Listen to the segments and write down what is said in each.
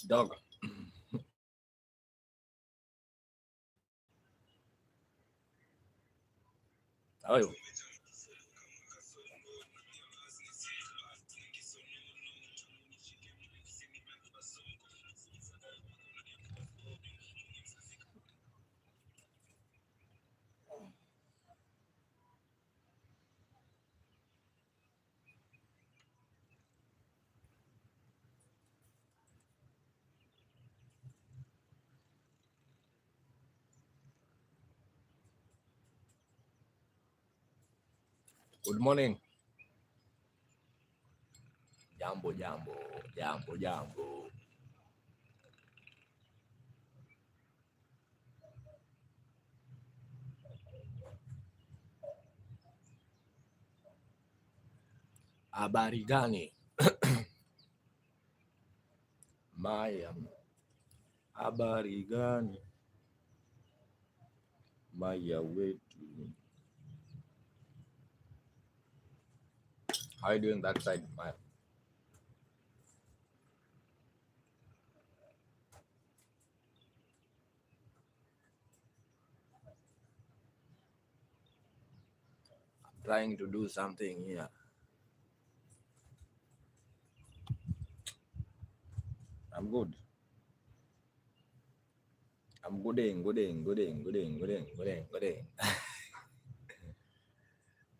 Dog. How are you? Good morning. Jambo, jambo, jambo, jambo. Habari gani? Maya. Habari gani? Maya wetu. How are you doing that side, Maya? I'm trying to do something here. I'm good. I'm gooding, gooding, gooding, gooding, gooding, gooding, gooding.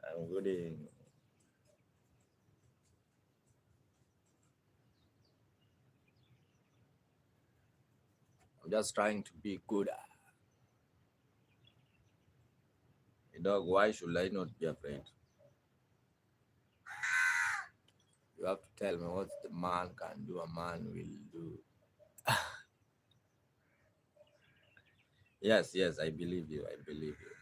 I'm gooding. I'm just trying to be good. Hey dog, why should I not be afraid? You have to tell me what the man can do, a man will do. Yes, yes, I believe you. I believe you.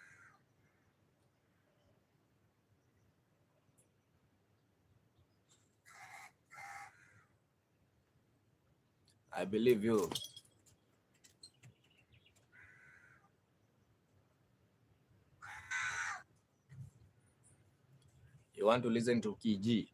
I believe you. You want to listen to KG?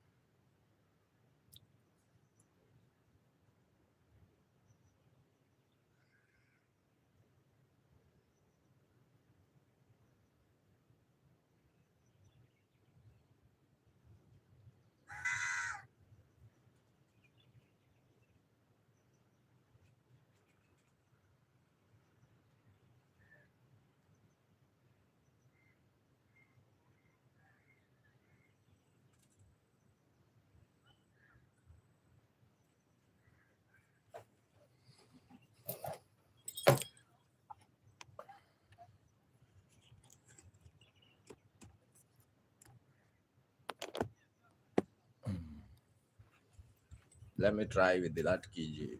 Let me try with that KG.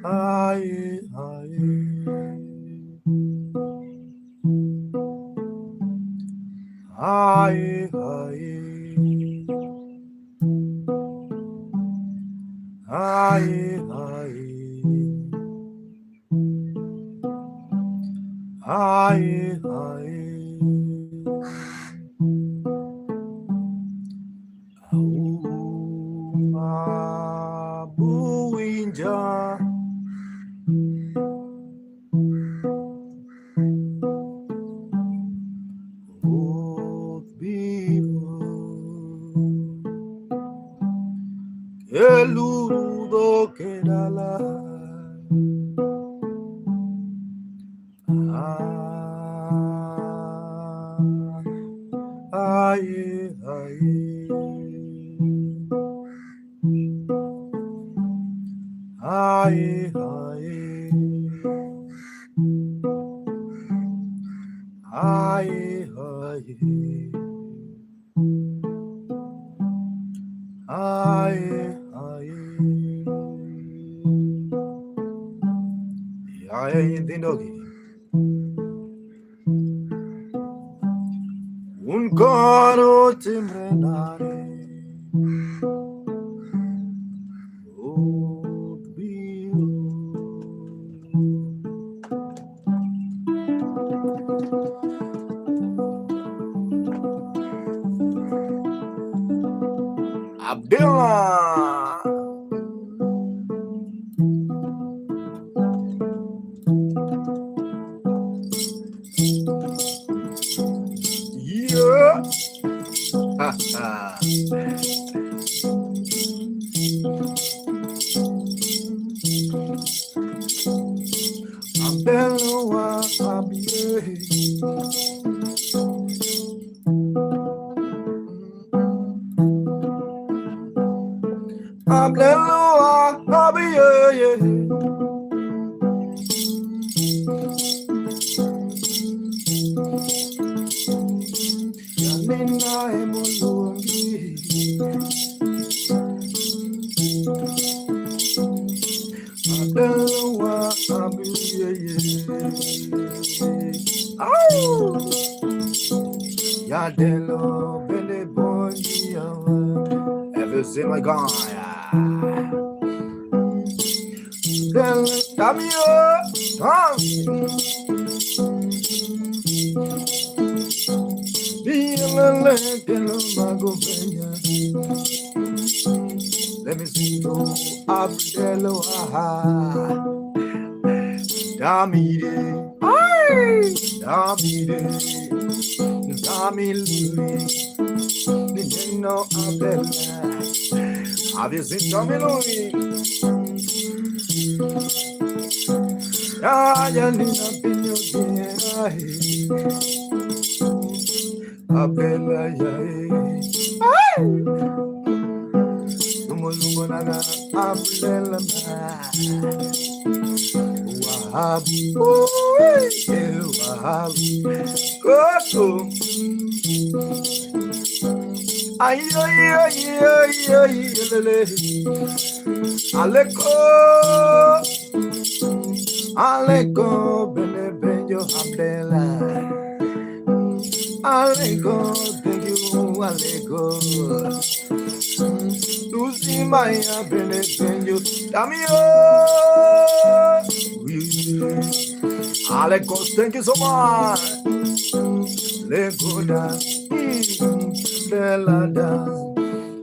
Aye, aye. Aye, aye. Aye, aye. Aye, aye. Auma buwinja ruoth biro. Keluru dhok e dala. Ah, aye, aye. Aye, aye. Aye, aye. Aye, aye. Yaye nyithindogi. Un kono timre nade. Ruoth biro. Abdullah. Yeah. Ha ha. Abdullah Abiye. Abdullah Abiye. Yanina emoluongi. Abdullah Abiye. Au! Yadelo bende bongi yawa. Ever seen my guy? Del Damio Tom. Let me see you, Abdullah. Damide, ay, Damide, Damilui, Nino Abdullah. Have you seen Tommy Louis? Aya nina pinyo Abdullah ya Lungo lungo nana Abdullah Wahab Wahab Koko Ay ay ay ay ay lele Aleko Aleko bene benjo Abdullah Aleko thank you Aleko Lucy Maya bene benjo Damio Aleko thank you so much Legoda Belada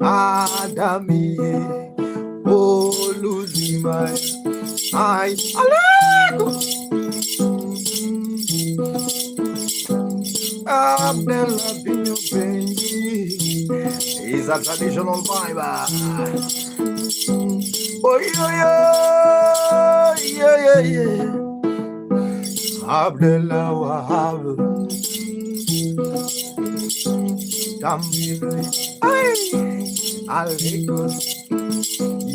Adami Oh Lucy Maya Ay Aleko Abdullah Binyo Benji is a traditional vibe. Oh yeah, yeah, yeah, yeah. Abdullah Wahab Tamil Ay Alegos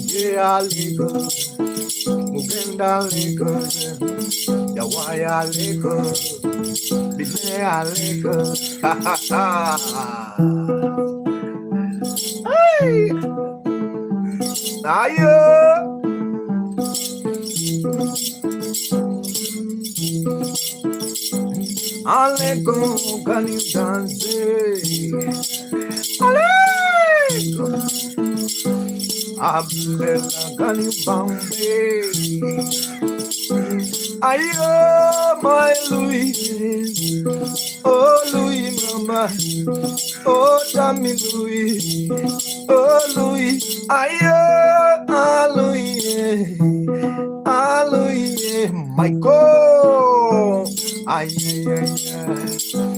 Yeah Alegos Mugenda Alegos Yawaya Alegos Bile Alegos Ha ha ha. Ay. Ayo. Aleko, can you dance? Aleko. Abela, can you bounce? Ayo, my Louis. Oh, Louis, mama. Oh, Tommy Louis. Oh, Louis. Ayo, Louis. Louis. Michael. Ay, ay, ay, ay,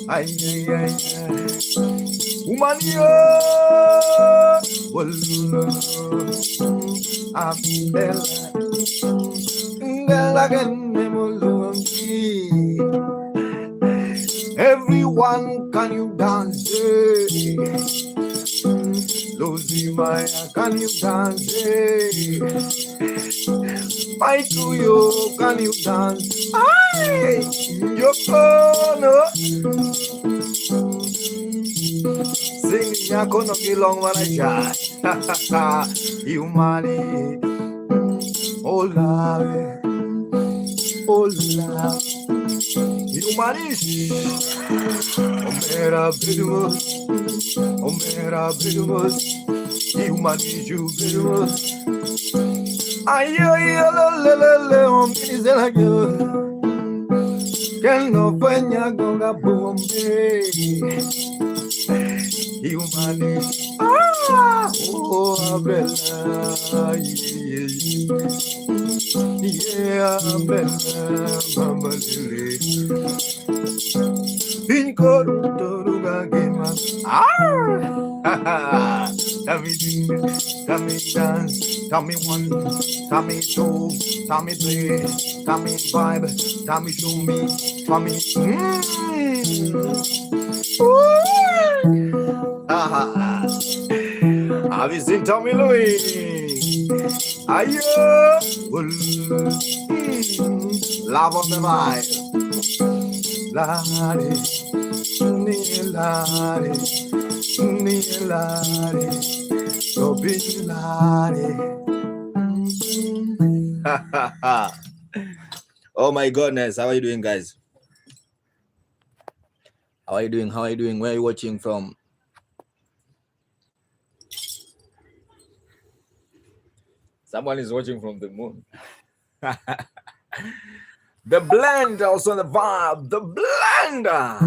ay, ay, ay. Umanio. Abela. Everyone, can you dance? Lucy Maya, can you dance? Michael, can you dance? Ay, Yoko, no. Sing yako no kilong manaja. Humani, hola, hola. Humanis, Omera bidumus, Omera bidumus, Humanis you bidumus. Ay ay la la la la, omizelago. Que no peña con la bombe. Humanis, ah, oh abela, yeah, abela, mama lily. Ah! Tommy Tommy dance, Tommy one, Tommy two, Tommy three, Tommy five, Tommy show me, Tommy. Ah! Have you seen Tommy Louis? Ayo! Love on the vibe. Lari, ni lari, ni lari, so lari. Oh my goodness, how are you doing, guys? How are you doing? How are you doing? Where are you watching from? Someone is watching from the moon. The blend, also the vibe, the blender.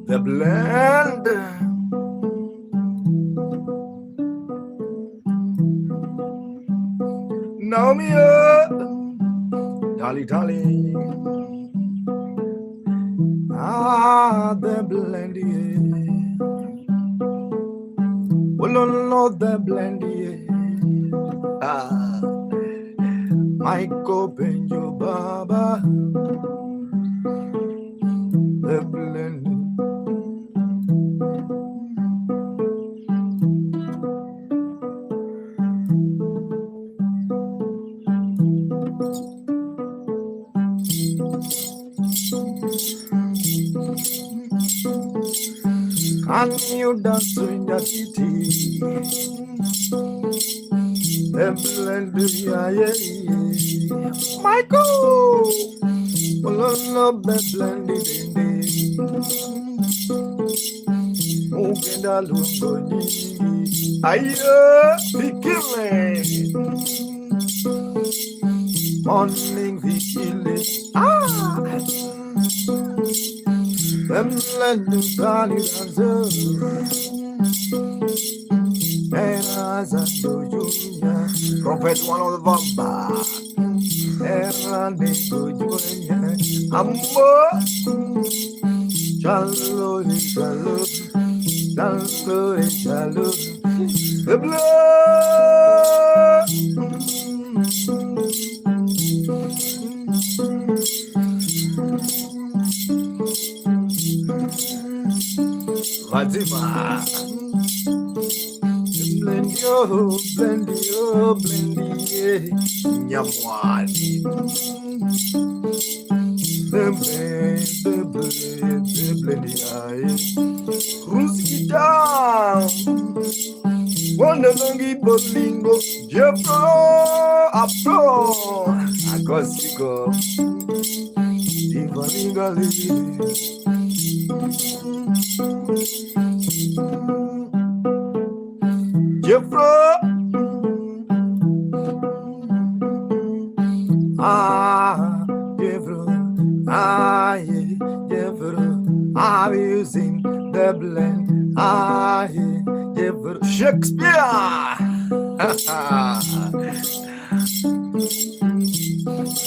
The blend. Naomi, Dali Dali. Ah, the blend, yeah. Well, no, the blend, yeah. Ah, Michael Benjo Baba. The blend. Can you dance in the city? The blend, yeah, yeah, yeah. Michael! Well, no, the blend, Ugenda lungo Ayo, Vikile. Morning, Vikile. Ah! The blend, Kali dancer. Prophet one of the Vamba. Ambo. Chalo, chalo, chalo, chalo. The blood. Fatima. Blend yo, blend yo, blend yeah. Nyamwani. Blend, blend, blend, blend, yeah. Cruise guitar. Wonderlongi bolingo. Jeffro, Apro. Acústico. Ivalingali. Jeffro. Ah, Jeffro. Ah, yeah, Jeffro. I'm using the blend. Ah, yeah, Jeffro. Shakespeare.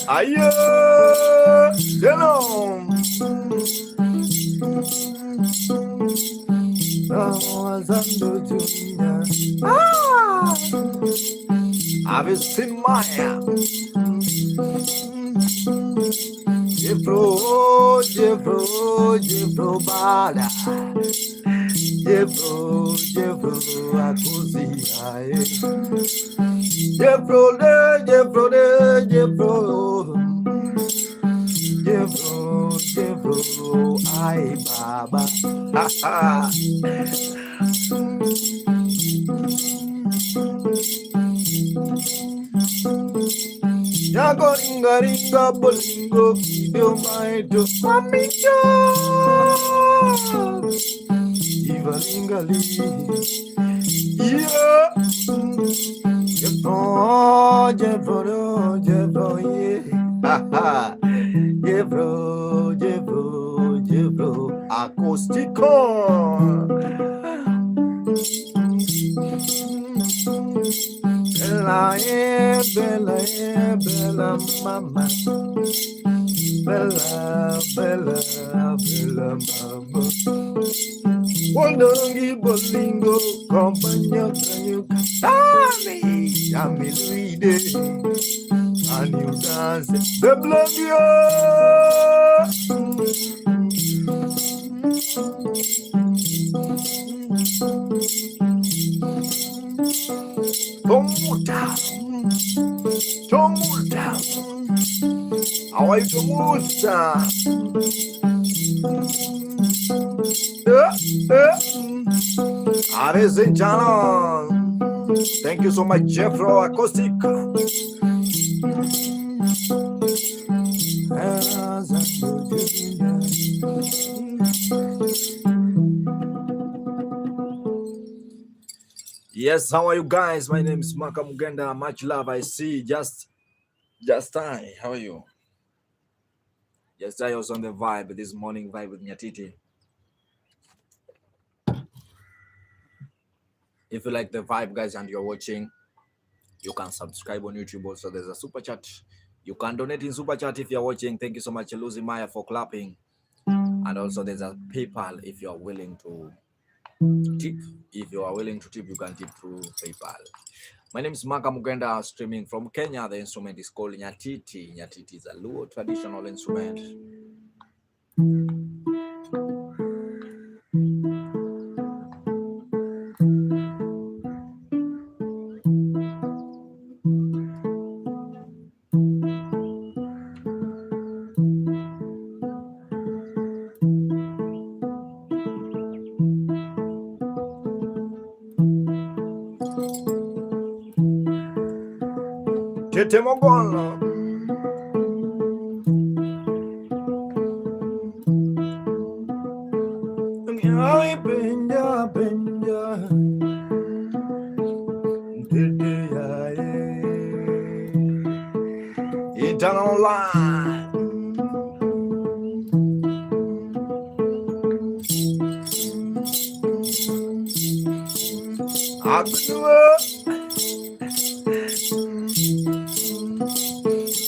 Ayo, Shalom. Ah, Avisimaya. Jeffro, Jeffro, Jeffro Bala. Jeffro, Jeffro, Akuzia. Jeffro, Jeffro, Jeffro. Jeffro, Jeffro, ay baba. Ha ha. Yago ringa ringa bolingo kido maito mamito. Iva linga li. Yeah. Jeffro, Jeffro, Jeffro, yeah. Ha ha. Jeffro, Jeffro, Jeffro. Acústico. Bella, yeah, Bella, yeah, Bella, mama. Bella, Bella, Bella, mama. Wondongi bolingo, compagno, kanyuka. Ami, ami, luide. And you dance the blondio. Tomuta, Tomuta. How are you, Tomuta? Amazing channel. Thank you so much, Jeffro Acoustic. Yes, how are you guys? My name is Maka Mugenda. Much love. I see. Just I. How are you? Just I was on the vibe this morning, vibe with Nyatiti. If you like the vibe, guys, and you're watching, you can subscribe on YouTube. Also, there's a super chat. You can donate in super chat if you're watching. Thank you so much, Lucy Maya, for clapping. And also, there's a PayPal if you're willing to tip. If you are willing to tip, you can tip through PayPal. My name is Maka Mugenda, streaming from Kenya. The instrument is called Nyatiti. Nyatiti is a Luo traditional instrument. Tete Mogolo. Ay, penja, penja. Tete yae. Eternal line. Akua.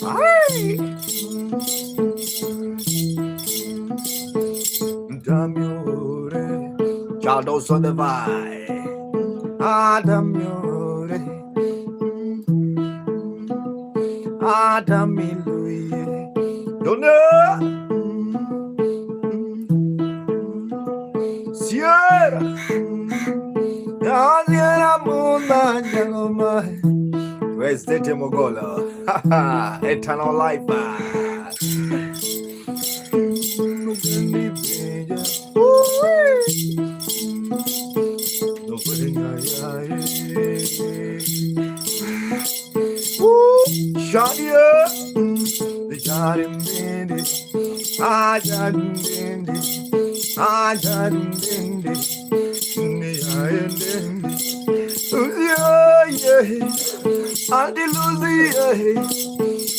Ay. Damiore. Child also the vibe. Adamiore. Adamiluye. Dona. Sie. Where's Tete Mogolo? Eternal life. Shadia, the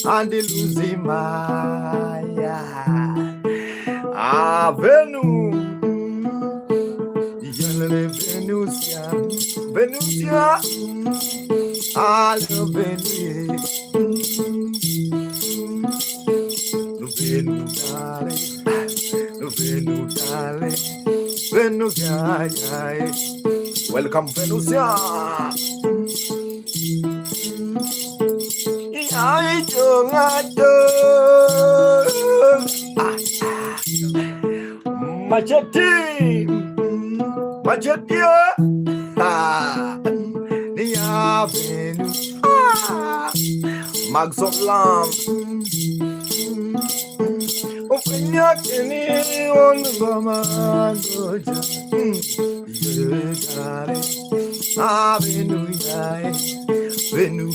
Andy Lucy Maya, Venu, Venusia, Venusia, I love Venu, Venu Venu Venusia, welcome Venusia. Machete, machete, ah, the avenue, ah, Mags of Lamb. Venu,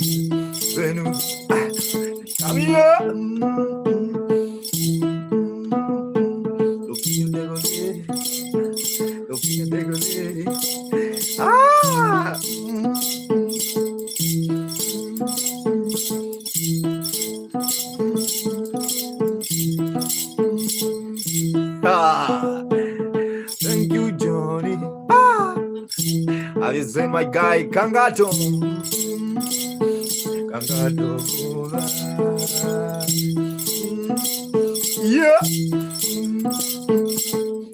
Venu, Ah! Ah! Thank you, Johnny. Ah! Have you seen my guy, Kangato? Kangato. Yeah.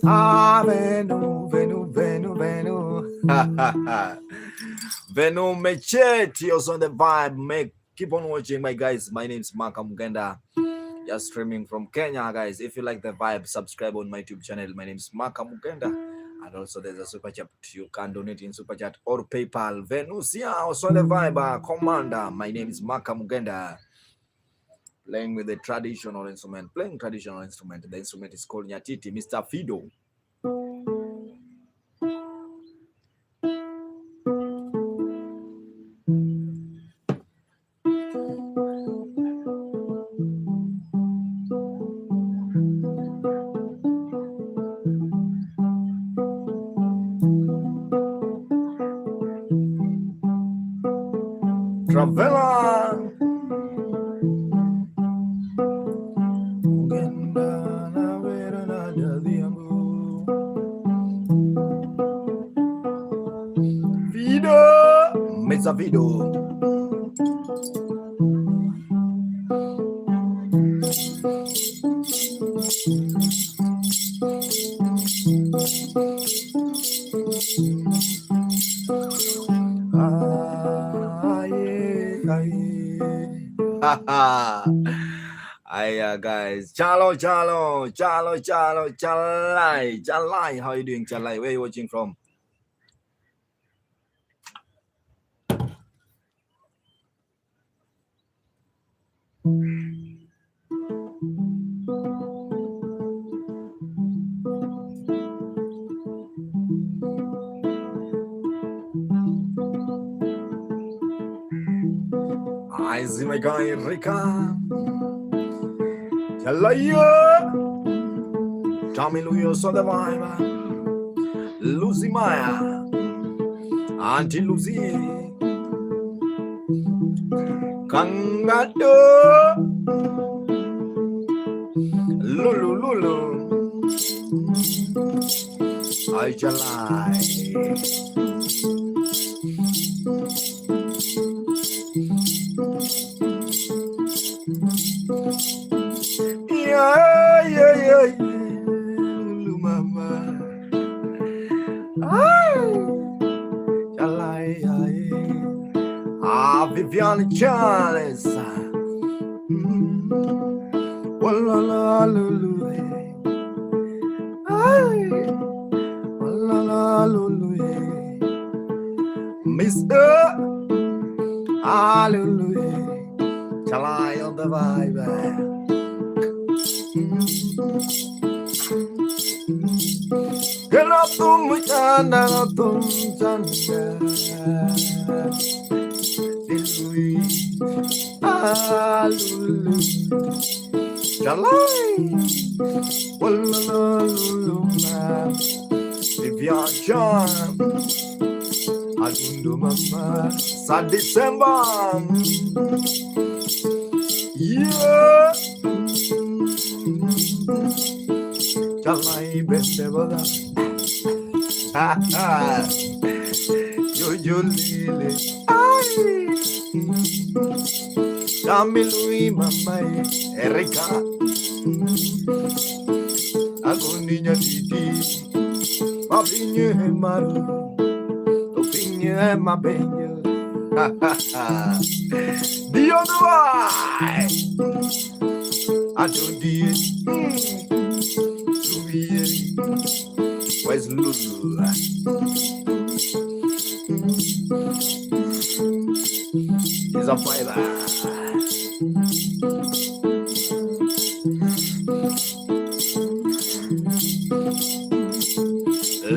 Ah, Venu, Venu, Venu, Venu. Venu Machete also on the vibe. Make keep on watching, my guys. My name is Maka Mugenda. Just streaming from Kenya, guys. If you like the vibe, subscribe on my YouTube channel. My name is Maka Mugenda. And also there's a super chat. You can donate in super chat or PayPal. Venusia also on the vibe. Commander. My name is Maka Mugenda. Playing with the traditional instrument. Playing traditional instrument. The instrument is called Nyatiti. Mr. Fido. Travela. Fido. Mr. Fido. Hiya guys. Chalo, chalo, chalo, chalo, chalai, chalai. How are you doing, Chalai? Where are you watching from? I see my guy Rika. Chalaya. Tommy Louis on the vibe. Lucy Maya. Auntie Lucy. Kangato. Lulu Lulu. I Jalai. Yeah, yeah, yeah, yeah. Lulu mama. Ay. Jalai, ay. Ah, Vivian Charles. Wala la lulu. Ay. Wala la Mr. Hallelujah. Chalai on the vibe. Tum chana tum chana. Hallelujah. Chalai. Wallaluluma. Vivian John. Agundo mama. Sa December. Yeah. Chalai beste boda. Ha ha. Yo lele. Ay. Tamilui mama. Erika. Agoninya didi. Mabinye maru. Topinye mabenye. Ha ha ha. The other way. Adodie. Where's Lulu? He's a fiver.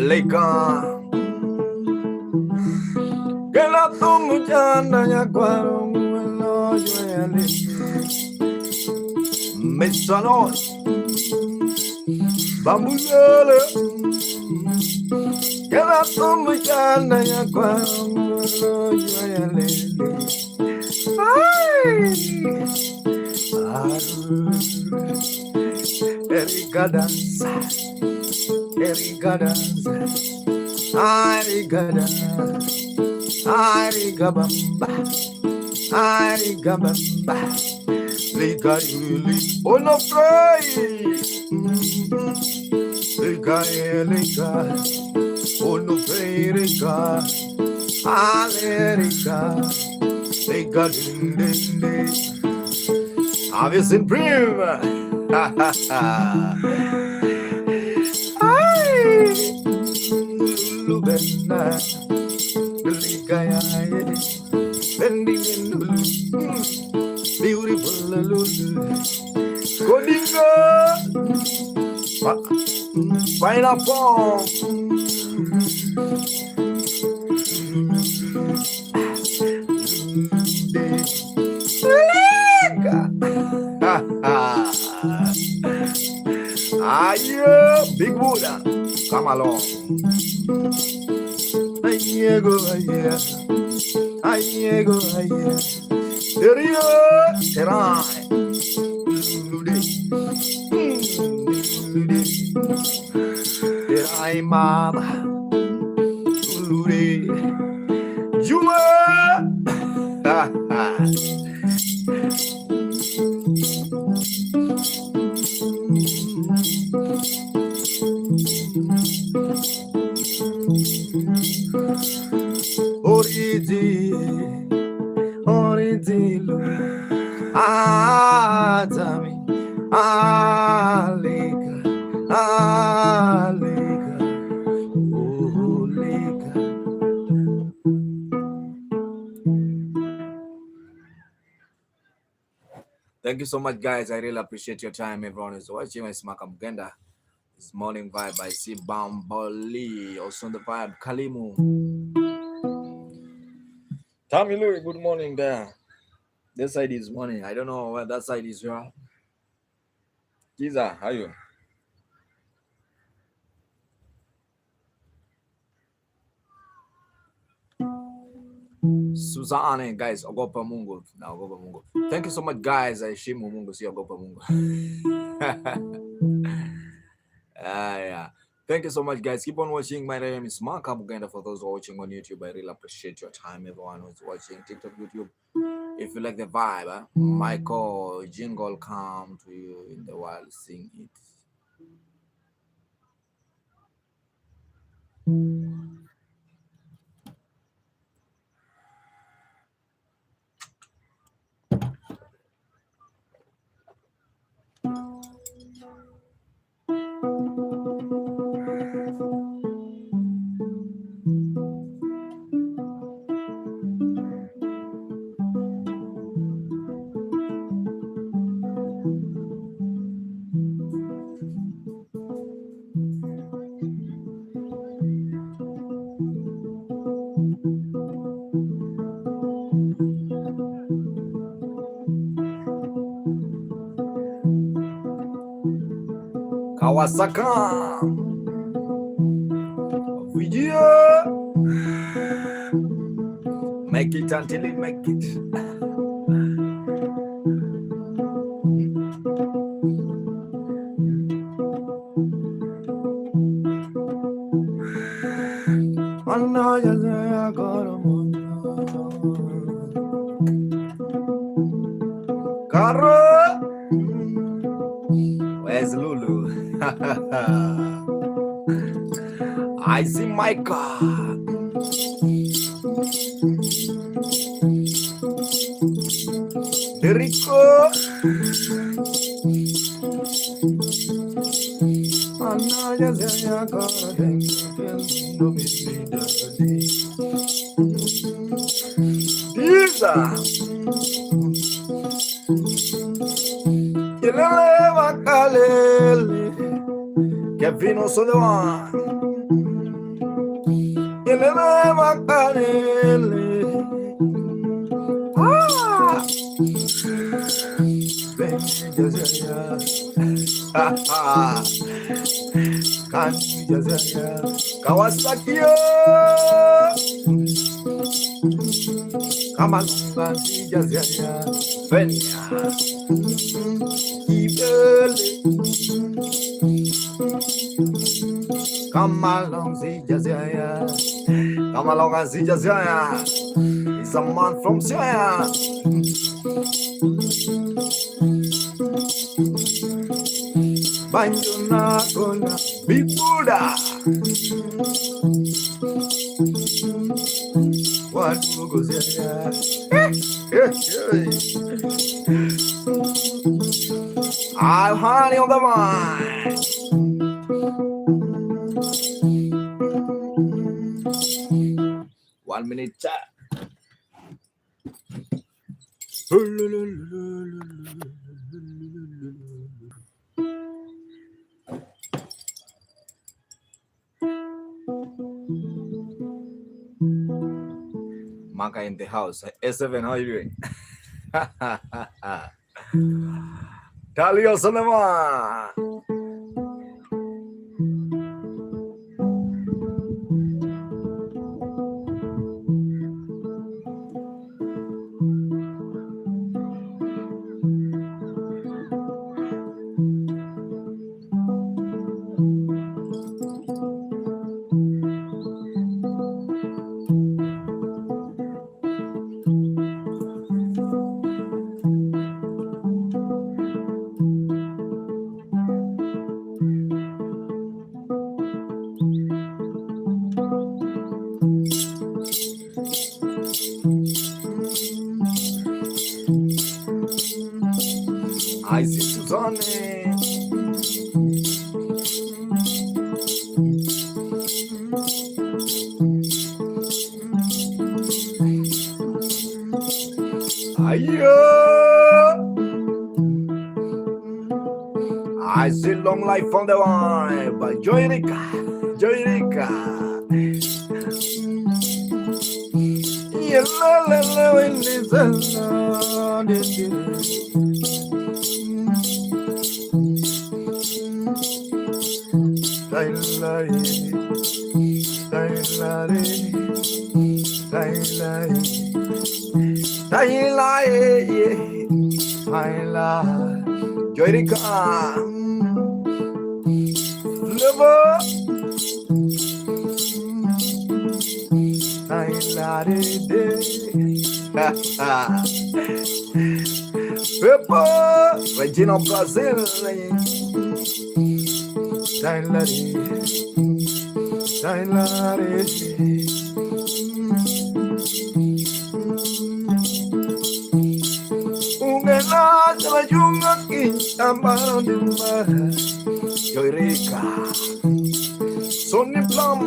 Leka. Que la tungu chanda ya kwaro muelo yuele. Mesanos. Bambulele. Que la tungu chanda ya kwaro muelo yuele. Ay. Erika danza. Erika danza. Erika danza. Erika bamba. Erika bamba. Liga yuli. Ono pray. Liga liga. Ono pray liga. Alerica. Liga din din din. Have you seen Prim? Ha ha ha. Ay. Lulu benna. Liga ya. Bendi lulu. Beautiful Lulu. Kodinga. Pineapple. Liga. Aye, Big Buddha. Come along. Aye, go, aye. Aye, go, aye. Teria, terai. Lulude. Lulude. Terai, mama. Lulude. Juma. Ha ha. Oridi, Oridilu, Adami, Alika, Alika, Olika. Thank you so much, guys. I really appreciate your time. Everyone is watching. It's Maka Mugenda. This morning vibe. I see Bamboli also on the vibe. Kalimu. Tommy Louie, good morning there. This side is morning. I don't know where that side is. Yeah. Giza, how are you? Suzanne, guys, ogopa Mungu. Na ogopa Mungu. Thank you so much, guys. Aheshimu Mungu, si ogopa Mungu. Yeah. Thank you so much, guys. Keep on watching. My name is Maka Mugenda. For those who are watching on YouTube, I really appreciate your time. Everyone who's watching TikTok, YouTube. If you like the vibe, Michael Jingle come to you in the wild, sing it. Kawasaka. Video. Make it until you make it. Karo. Where's Lulu? I see Micah. Rico. Isa. Kelele makalele. Kevin O'Sullivan. Kelele makalele. Ah. Kawasaki. Kamalunga Fenya Ibele Kamalong Kamalonga Zijazaya is a man from Syria. Banjuna Gona Big Buddha. What goes I'm honey on the vine. 1 minute chat. Maka in the house. S7, how are you doing? Talio Solomon. I see Suzanne. Ayo. I see long life on the line, but Joyrika, Joyrika. Yeah, la, la, la, la, la, la, la, la, la, Joyrika. Flavor. Peppa, Regina Brazil. Joyrika. Sonny Plum.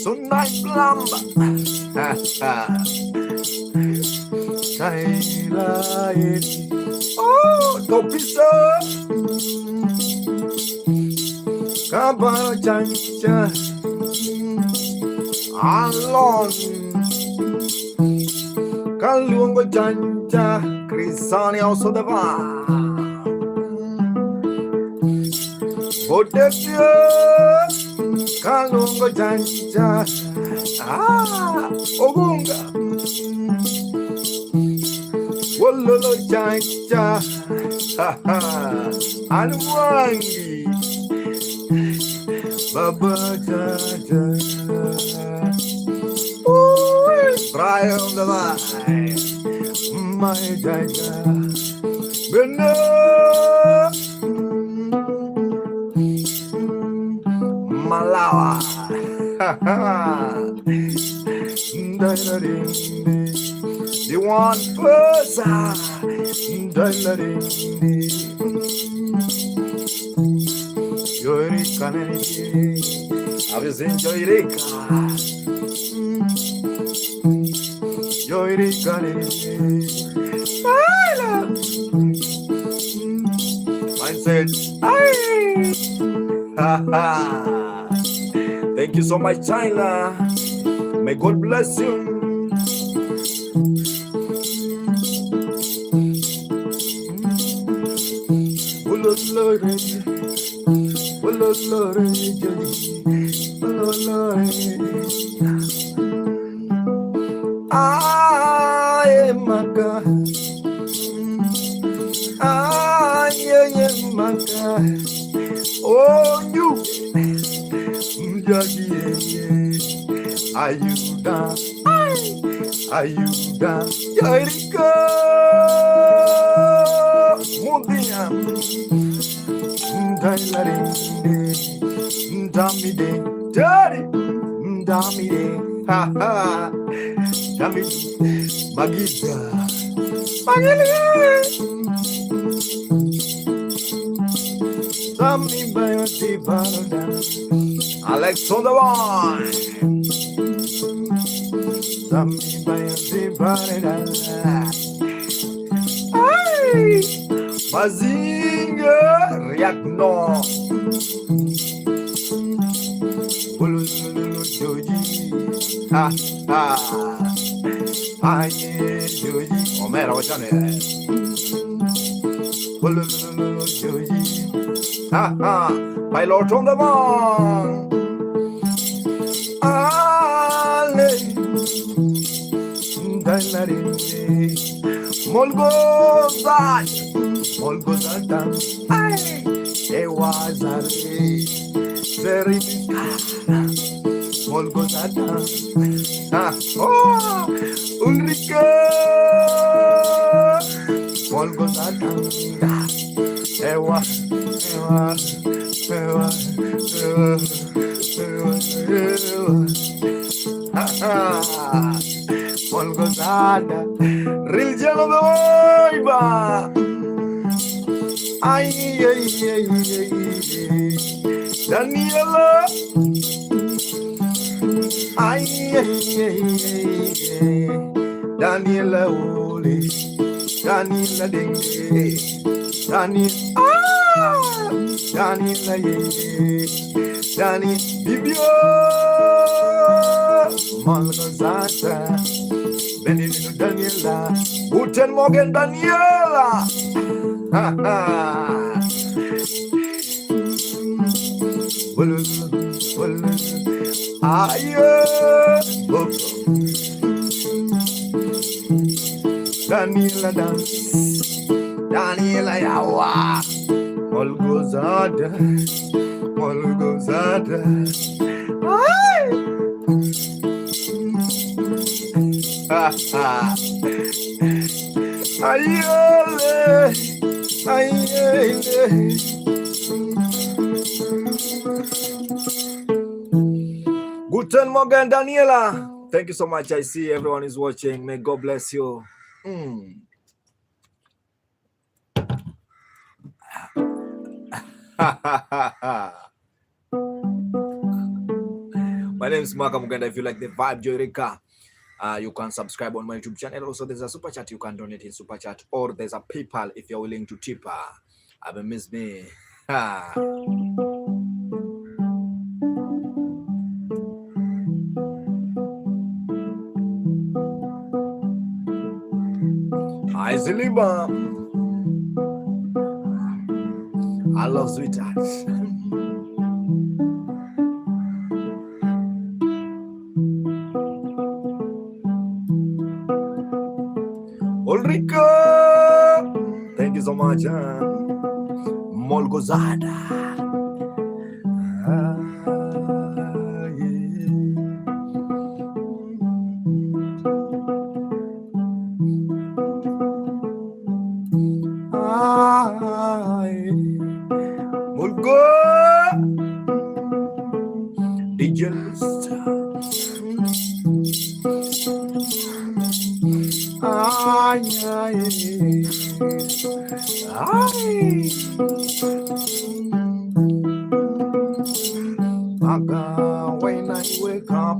Sonny Plum. Oh, Topisa. Kaba Chancha. Alon. Kaluongo Chancha. Crisani also the. Botetio Kalongo Janja. Ah, Ogunga. Wololo Janja. Ha ha. Anwangi. Baba Jaja. Ooh, Brian on the line. My Jaja. Beno. Malawa. The one person. Eureka. Have you seen Eureka? Eureka. Mindset. Thank you so much, China. May God bless you. I am my God. I am my God. Oh, you. Ayuda, ayuda, Jericho, Mundia, Damide, Daddy, Damide, ha ha, Damide, Magida, Magida, Alex on the line. Mazinga Riagno. Ha ha. Aye, Joji. Omera, what's on it? Ha ha. Pilot on the one. Ale. Molgozat. Molgozata. Ay. Ewazare. Zerimika. Molgozata. Ah. Oh. Ulrike. Molgozata. Ewa. Ewa. Ewa. Ewa. Ewa. Ewa. Ha ha. Molgozada. Rilgiano de Oiba. Ay, ay, ay, ay, ay. Daniela. Ay, ay, ay, ay. Daniela Ole. Daniela Dengue. Dani. Ah! Daniela ye. Dani Bibio. Molgozada. Benedito Daniela. Guten Morgen, Daniela. Ha ha. Aye. Daniela dance. Daniela Yawa. Molgozada. Molgozada. Ay. Ha ha. Ayole. Ayele. Guten Morgen, Daniela. Thank you so much. I see everyone is watching. May God bless you. My name is Mark Mugenda. If you like the vibe, Joyrika, you can subscribe on my YouTube channel. Also, there's a super chat. You can donate in super chat, or there's a PayPal if you're willing to tip. Have miss me. Hi, Ziliba. I love sweethearts. much. Malgorzata. Ah, yeah. Ah, yeah. Molgo. DJ Ay, ay, ay. Aga, when I wake up,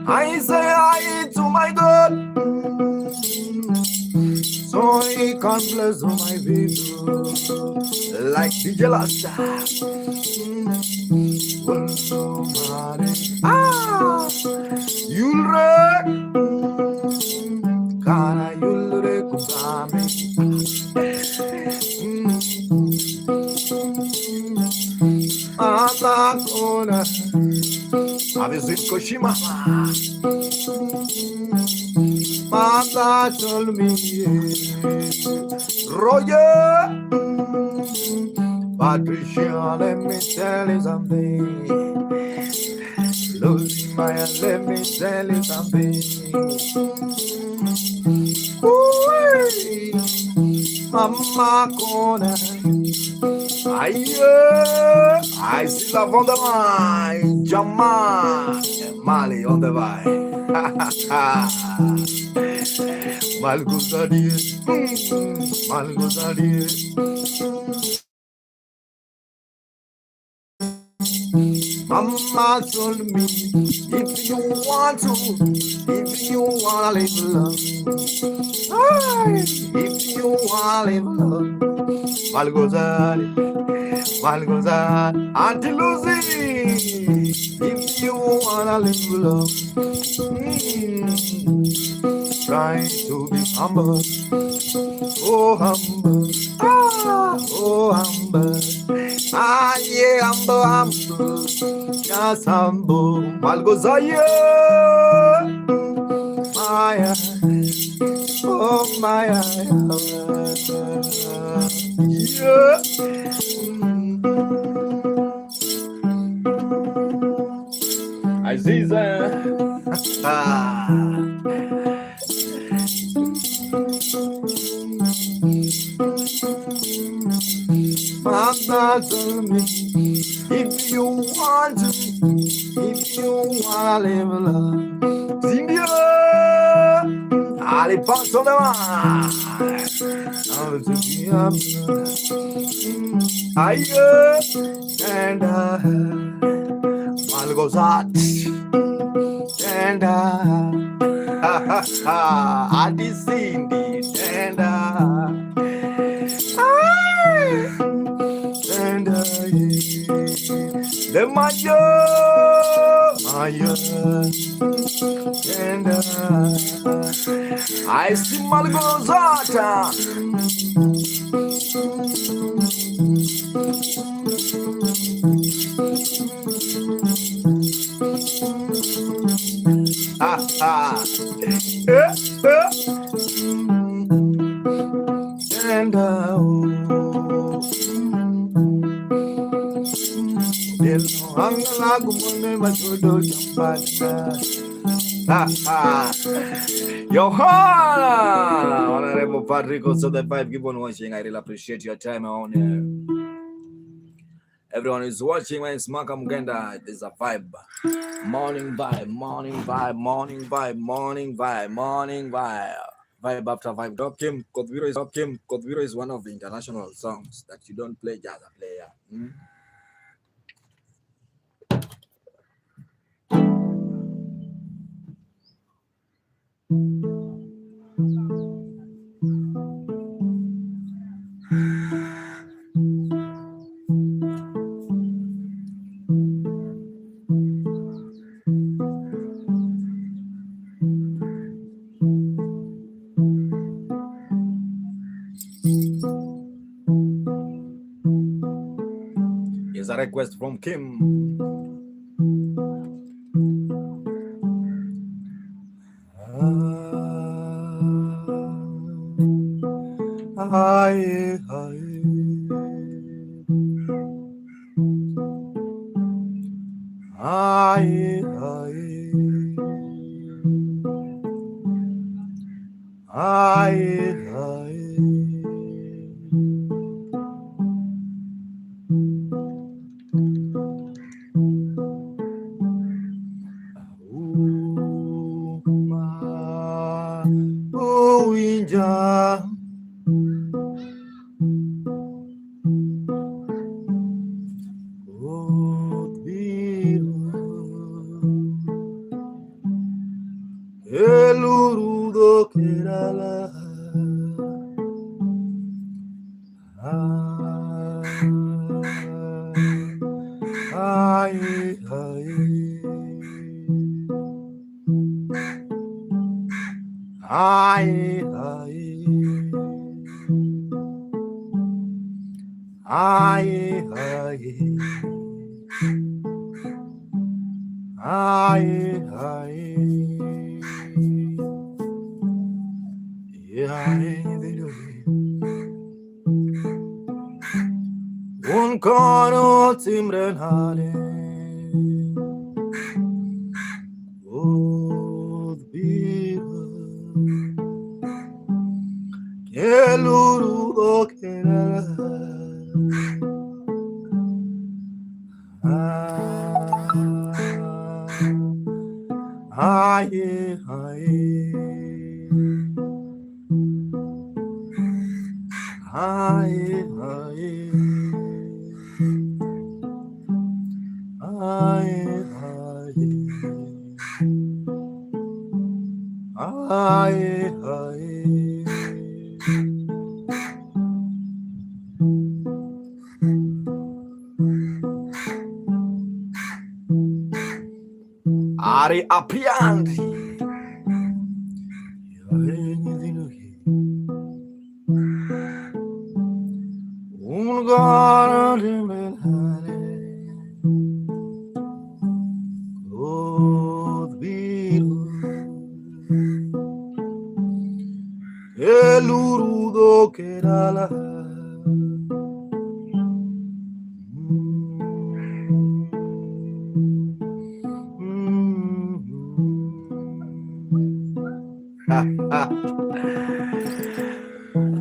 I say hi to my God, so he can bless my people like DJ Lasta. Ah, Yulre, Kana Yulre Kubame. Atakona, Avisit Koshima. Mata told me, Roger, Patricia, let me tell you something. Lucy Maya, let me tell you something. Ooh, Mama Kona. Aïe, I see love on the line. Jamal Mali on the vibe. Malguzari, Malguzari. Mama told me, if you want to, if you wanna live love, aye, if you wanna live love, Malguzari, Malguzari, Auntie Lucy, if you wanna live love, try to be humble, oh humble, ah, oh humble, ah yeah, humble, humble, just humble, Malguzaya, Maya, oh Maya, yeah. Aziza. Ah. Mama told me, if you want to, if you wanna live love, Zindia, allez, passe en avant. Aïe, and Malgozat, and Adi Cindy, and and the Maya, Maya, and I see Malgozata. Ha ha. Eh, eh. And oh. Johanna, Honorable Patrick, also the vibe. Keep on watching. I really appreciate your time on here. Everyone is watching when it's Maka Mugenda. There's a vibe. Morning vibe, morning vibe, morning vibe, morning vibe, morning vibe. Vibe after vibe. Drop Kim Kodviro is Drop Kim Kodviro is one of the international songs that you don't play just a player. Here's a request from Kim. Aye, aye. Aye, aye. Uma uwinja koth biro elurudo kerala. Aye, aye. Aye, aye. Aye, aye. Aye, aye. Aye, Un kono timre nade koth biro kelurudo kerala. Aye, aye. Aye, aye. Aye, aye. Aye, aye. Ari Apiandi. Koth biro elurudo kerala.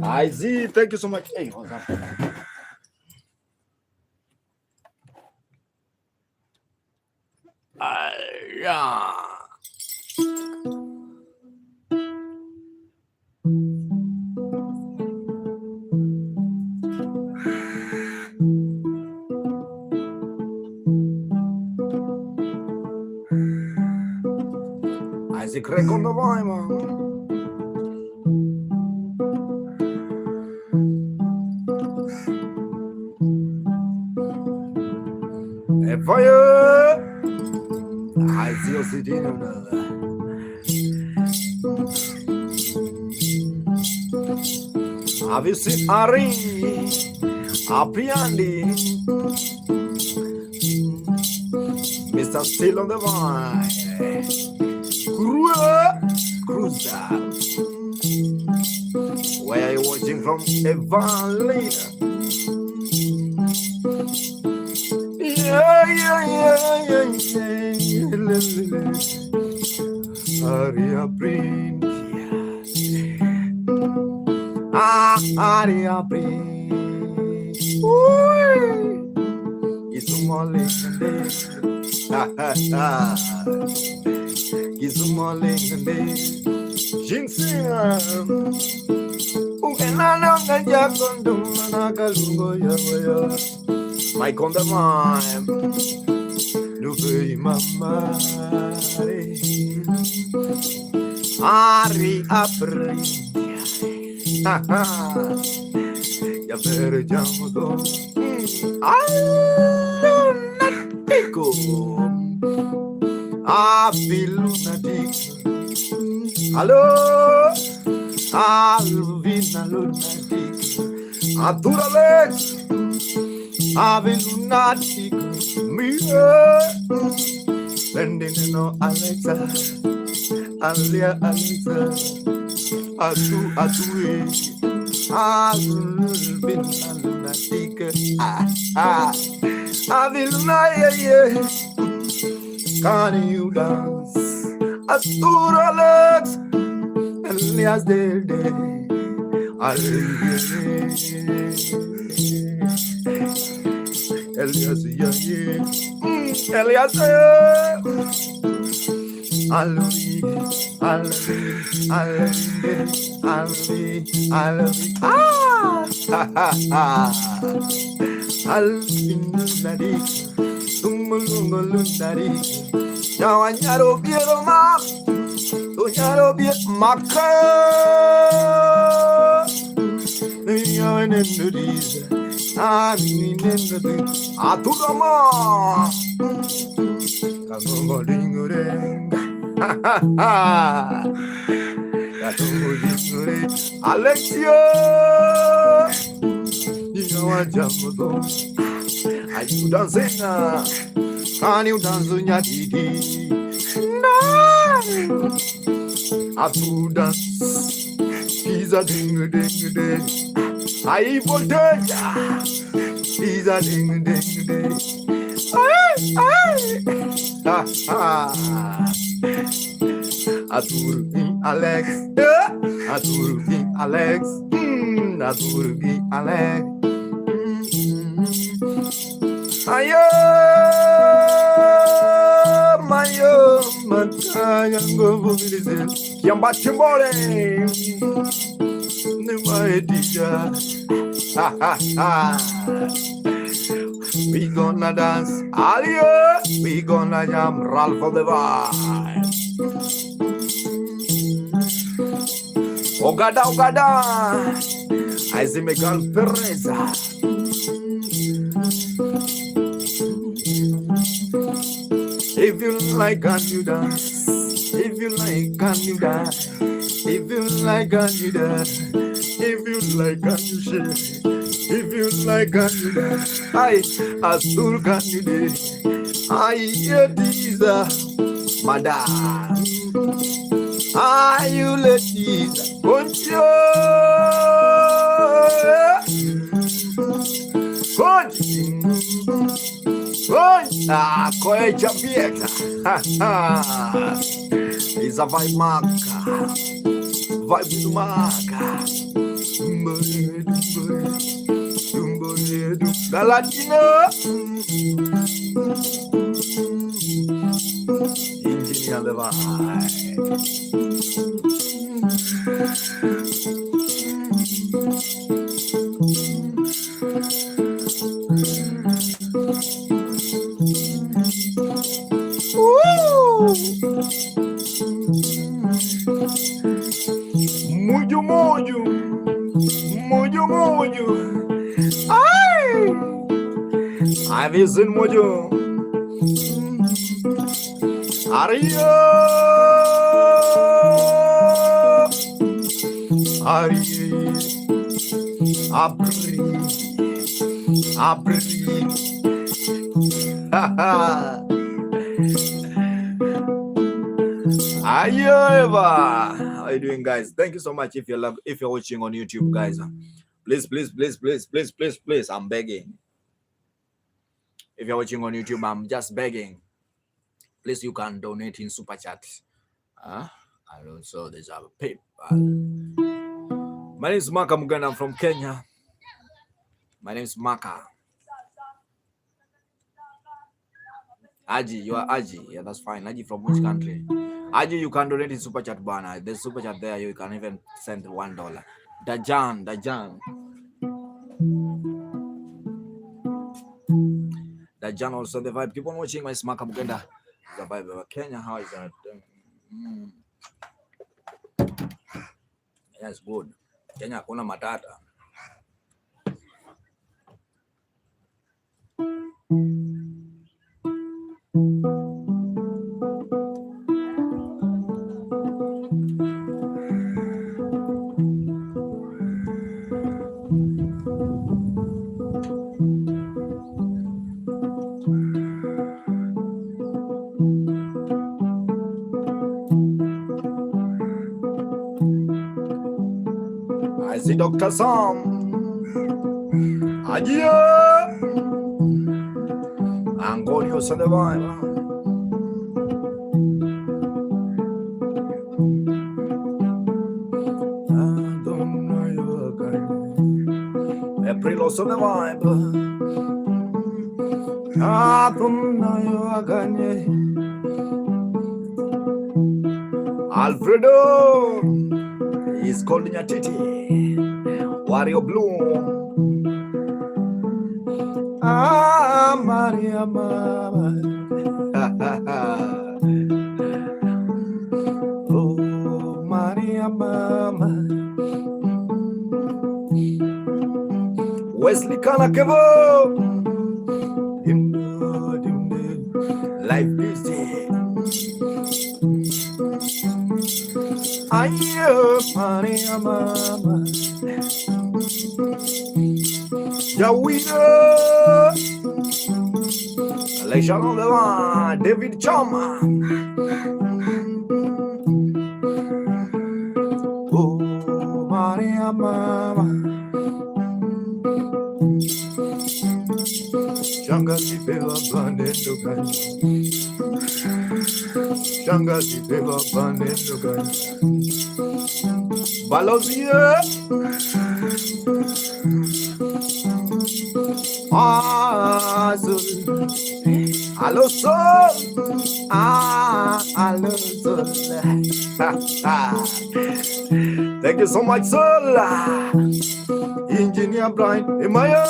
I see. Thank you so much. Hey, what's up? Yeah. Isaac Craig on the vine, man. Hey, fire! I see you sitting on Have you seen Ari? Apiandi? Mr. Still on the vine. Cruiser. Where are you watching from? Evangelina. Yeah, yeah, yeah, yeah, yeah. Aria Prince. Ah, Aria Prince. Isumole ha ha. Isumole Jinsia. Ungenana ngajakondumana kalungo ya. Mike on the line. Nuvei mama. Ari apri. Ya verjamo do. Lunatico. Avi lunatico. Allo. Alvina lunatico. Aturalex. Ave lunatico. Mia. Bendino Alexa. Alia Alexa. Atu atu. Alvina lunatic. Ah ah. Ave luna yeah yeah. Can you dance? Arturo Alex, Elias Del Day. Elias, yeah, yeah. Elias, yeah. Hallelujah, hallelujah, hallelujah, hallelujah, hallelujah. Ah! Ha ha ha. Hallelujah. Tumulungulundari. Nyawanyaro biero ma. Tunyaro bie maka. Aturama. Alexio. Are you dancing? Can you dance nyadidi? No. Atu dance. Pizza ding ding ding. High voltage. Pizza ding ding ding. Ay, ay. Ha ha. Aturu Alex. Aturu Alex. Aturu Alex. Ayo, mayo, mataya, ngovu bilize. Yamba chimbole. Nima. Ha ha ha. We gonna dance. Alio. We gonna jam Ralph of the Vibe. Ogada, Ogada. I see Miguel Perez. If you like, can you dance? If you like, can you dance? If you like, can you dance? If you like, can you shake? If you like, can you dance? I, Azul, can you dance? I hear these, madam. Are you ladies? Concho! Concho! Ah, Koecha Vieta. Ha ha. Is a vibe marker. Vibe marker. Galatino. Engineer the vibe. Woo! Muju muju. Muju muju. Ay! I've seen Muju. Ario! Ari. Abri. Abri. Ha ha. Ayo Eva. How are you doing, guys? Thank you so much. If you're watching on YouTube, guys, please, please, please, please, please, please, please. I'm begging. If you're watching on YouTube, I'm just begging. Please, you can donate in super chat. And also there's a PayPal. My name is Maka Muganda. I'm from Kenya. My name is Maka. Aji, you are Aji. Yeah, that's fine. Aji from which country? Aji, you can donate in super chat banner. There's super chat there. You can even send $1. Dajan, Dajan. Dajan also the vibe. Keep on watching my Maka Muganda. The vibe of Kenya. How is that? Yeah, it's good. Kenya hakuna matata. I see Dr. Sam. Adieu. Antonio Sullivan. Also the vibe. Alfredo is called Nyatiti. Wario Blue. Ah, Maria Mama. Oh, Maria Mama. Wesley Kanakevo. Life busy. Ayo, Maria Mama. Jawida. Les Jalons devant David Chama. Oh, Maria Mama. Shangazi beba banendo gani. Shangazi beba banendo gani. Balozie. Azul. Alô, sol. Ah, alô, sol. Thank you so much, Sol. Engineer Brian Emaya.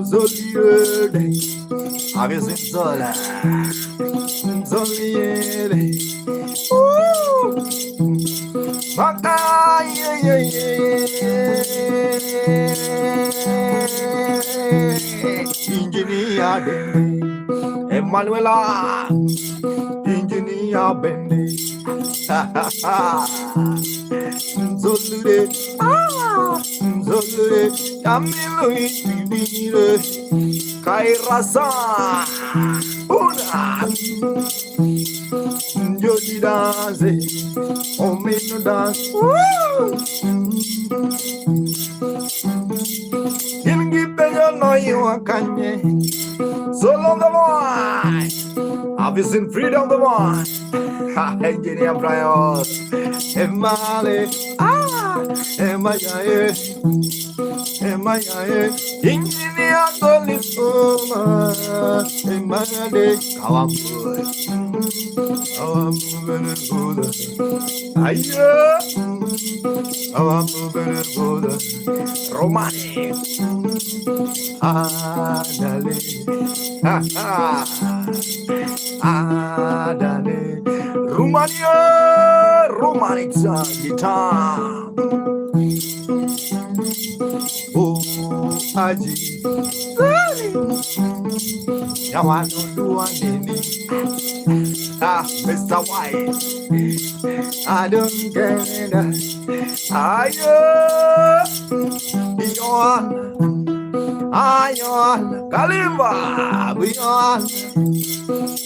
Zoliere. Have you seen Zola? Zoliere. Ooh. Maka, yeah, yeah, yeah. Engineer Bende. Emanuela. Engineer Bende. Zolure. Ah. Zolure. Camilo y Kairasa. Una. Joji dance. Omino dance. Woo! Ingi peyo no iwakanye. Solo the one. Have you seen freedom the one? Engineer Brian. Emale. Ah. Emayae. Emayae. Engineer Golisoma. Emayade. Kawambu. Kawambu bene. Ayo. Kawambu bene. Romani. Adale. Ha ha. Adale. Romania. Romanica guitar. Oh, Aji. Ah, Mr. White. I don't get it. Ayo. Ayo. Kalimba. Beyond.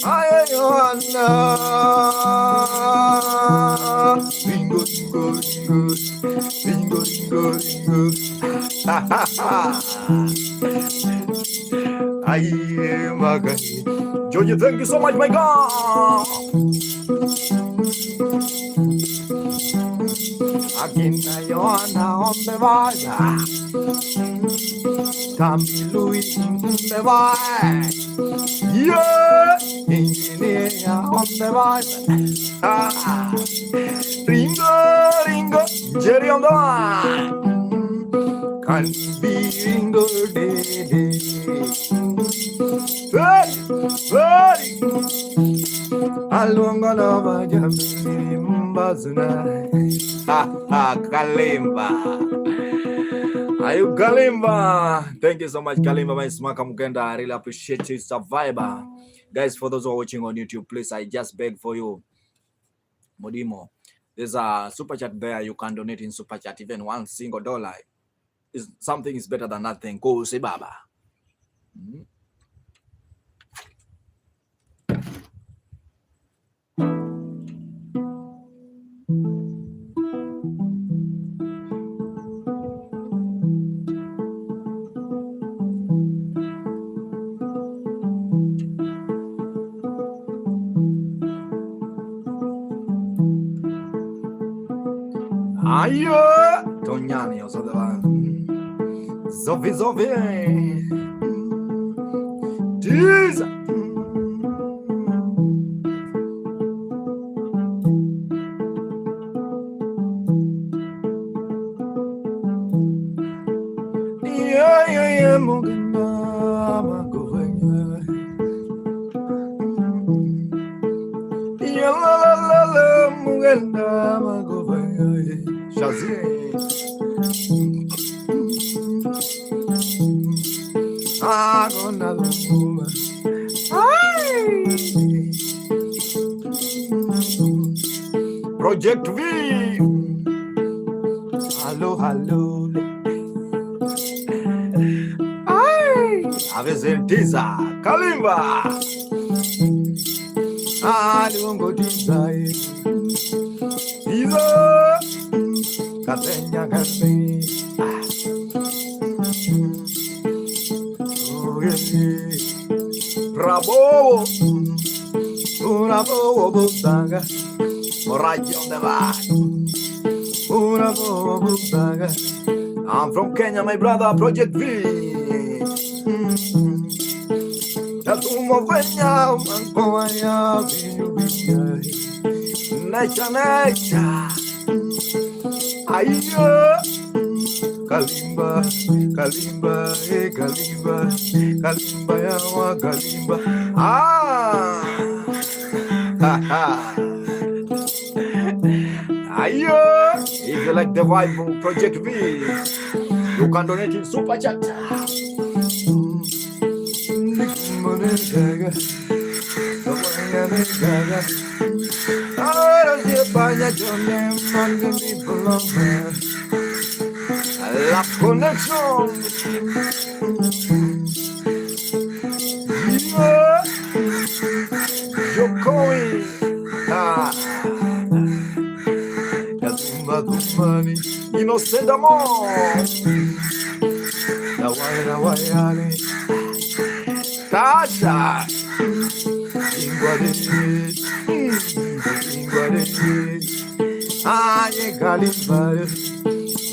Ayo. Bingo, bingo, bingo. Bingo, bingo, bingo. Ha ha ha. Ay, my. Georgie, thank you so much, my God. Akina Yohana on the vibe. Tommy Louis on the vibe. Yeah, engineer on the vibe. Ah, Ringo, Ringo, Jerry on the vibe. Can be Ringo day day. Hey, hey. Alonga lova jambiri mbazuna. Ha ha, Kalimba. Are you Kalimba? Thank you so much, Kalimba. My Smaka Mugenda. I really appreciate you, Survivor. Guys, for those who are watching on YouTube, please, I just beg for you. Modimo. There's a super chat there. You can donate in super chat, even $1. Is something is better than nothing. Go say Baba. Ayo! Tognani, also the one. Zovi zovi. Tiza. Yeah, yeah, yeah, muganda, magovenya. Yeah, la, la, la, la, muganda, magovenya. Shazi. Agona lumuma. Ay. Project V. Hello, hello. Ay. Avezentiza. Kalimba. Alungotiza. Izo. Katenya kabe. Prabowo. Prabowo Busaga. Morajo on the vibe. Prabowo Busaga. I'm from Kenya, my brother, Project V. Tatumo Venya, Mankoaya, Vinu. Nature, nature. Ayo. Kalimba, Kalimba, eh, Kalimba, Kalimba, yawa, Kalimba. Ah! Ha ha. Ayo! If you like the vibe of Project V, you can donate in Super Chat. La connection. Yeah. Jokowi. Ah. Katumba Tumani. Innocent Amor. Nawai. Tasha. Ingwade. Ingwade. Aye, Kalimba.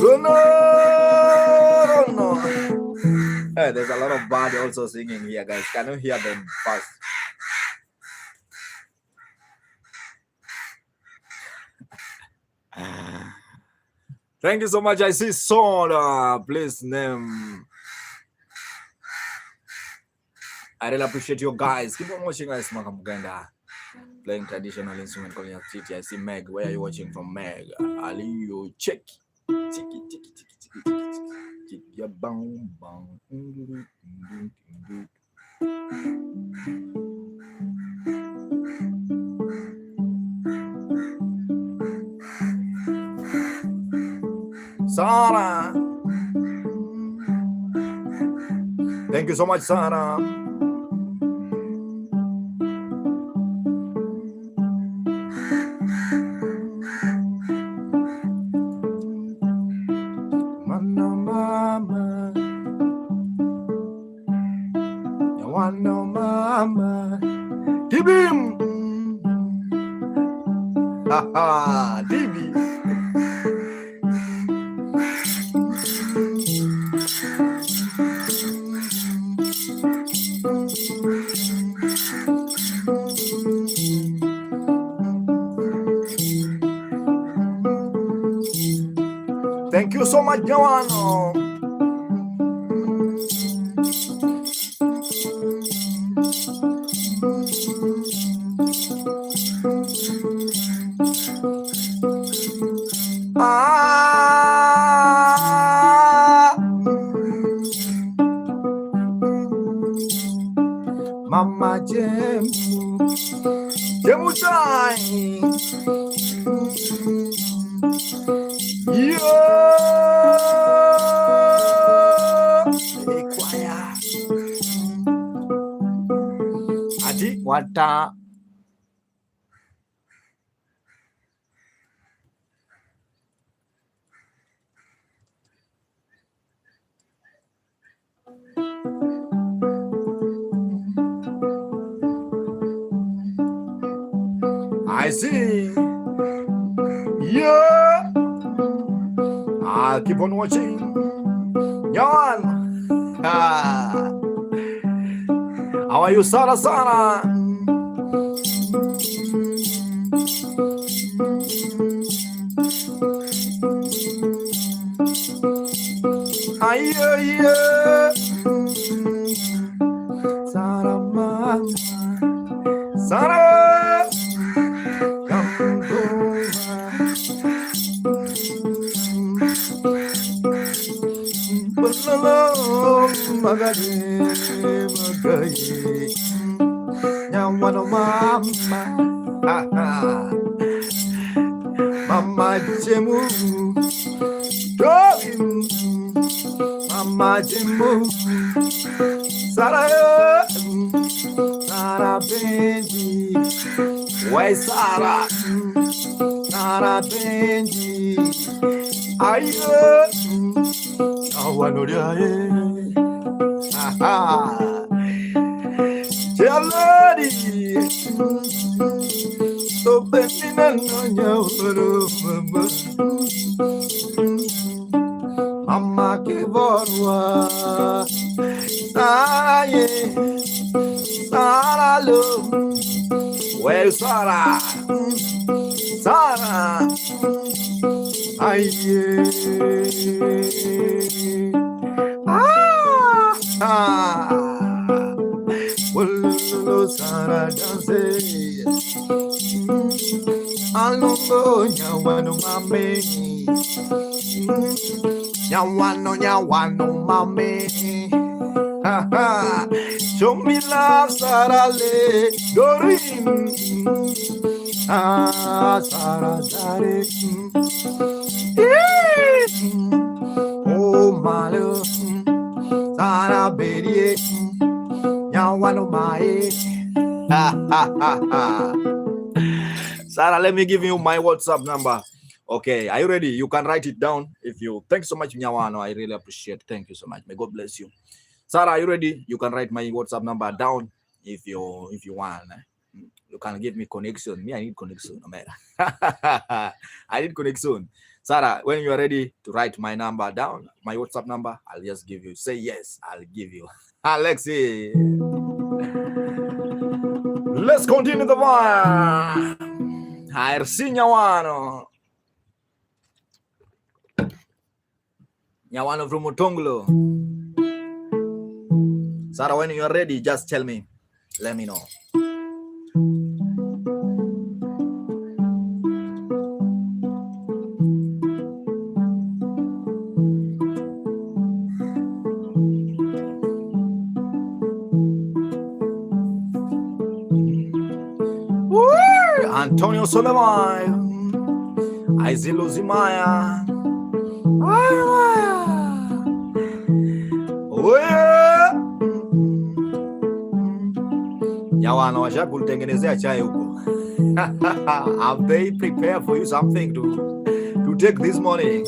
No, no. Hey, there's a lot of bird also singing here, guys. Can you hear them first? Thank you so much. I see Sola. Please name. I really appreciate you guys. Keep on watching, guys. Muganda playing traditional instrument called Titi. I see Meg. Where are you watching from, Meg? Ali, check. Tiki tiki tiki tiki tiki tiki. Ya bang bang. Sarah. Thank you so much, Sarah. Mama, mama. You want no mama. Dibim. Ha ha, Dibi. Thank you so much, Joanna. Ah, Mama Jemu, Jemu time. Yo, choir. Ati wata. I see. Yeah. I'll keep on watching. Yawn. How are you, Sarah? Sarah? Aye, Sarah, mama. Sarah. Mama, Mama Jemu, Mama Jemu, Sarah, Sarah Benji, why Sarah, Sarah Benji, ayo, awanoriae, ha Lady, so Mama que borwa, Sarah, Sarah, lo, well, Sarah, Sarah, aye, ah, ah, well, Sarah, dance, alongo, nyawano, mame, nyawano, nyawano, mame. Ha ha. Show me love, Sarah Le Dorin. Ah, Sarah Zare. Oh, my love. Sarah Berie. Nyawano mae. Ha ha ha ha. Sarah, let me give you my WhatsApp number. Okay, are you ready? You can write it down if you. Thanks so much, Nyawano. I really appreciate. Thank you so much. May God bless you. Sarah, are you ready? You can write my WhatsApp number down if you want. You can give me connection. Me, I need connection. No matter. I need connection. Sarah, when you are ready to write my number down, my WhatsApp number, I'll just give you. Say yes, I'll give you. Alexi. Let's continue the vibe. RC Nyawano. Nyawano from Otonglo. Sarah, when you are ready, just tell me. Let me know. Woo! Antonio Sullivan. Aizilo Zimaya. Nyawana washakutengenezea chai huko. Have they prepared for you something to take this morning?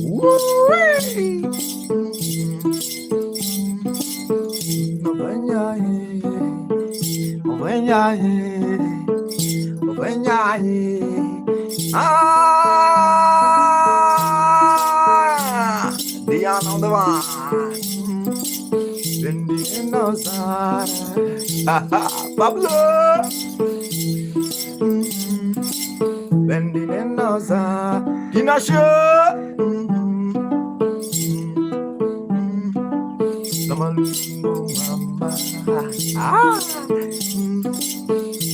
Woo-wee! Ah, Diana on the vine. Pablo. Tinashe. Mama. Ah.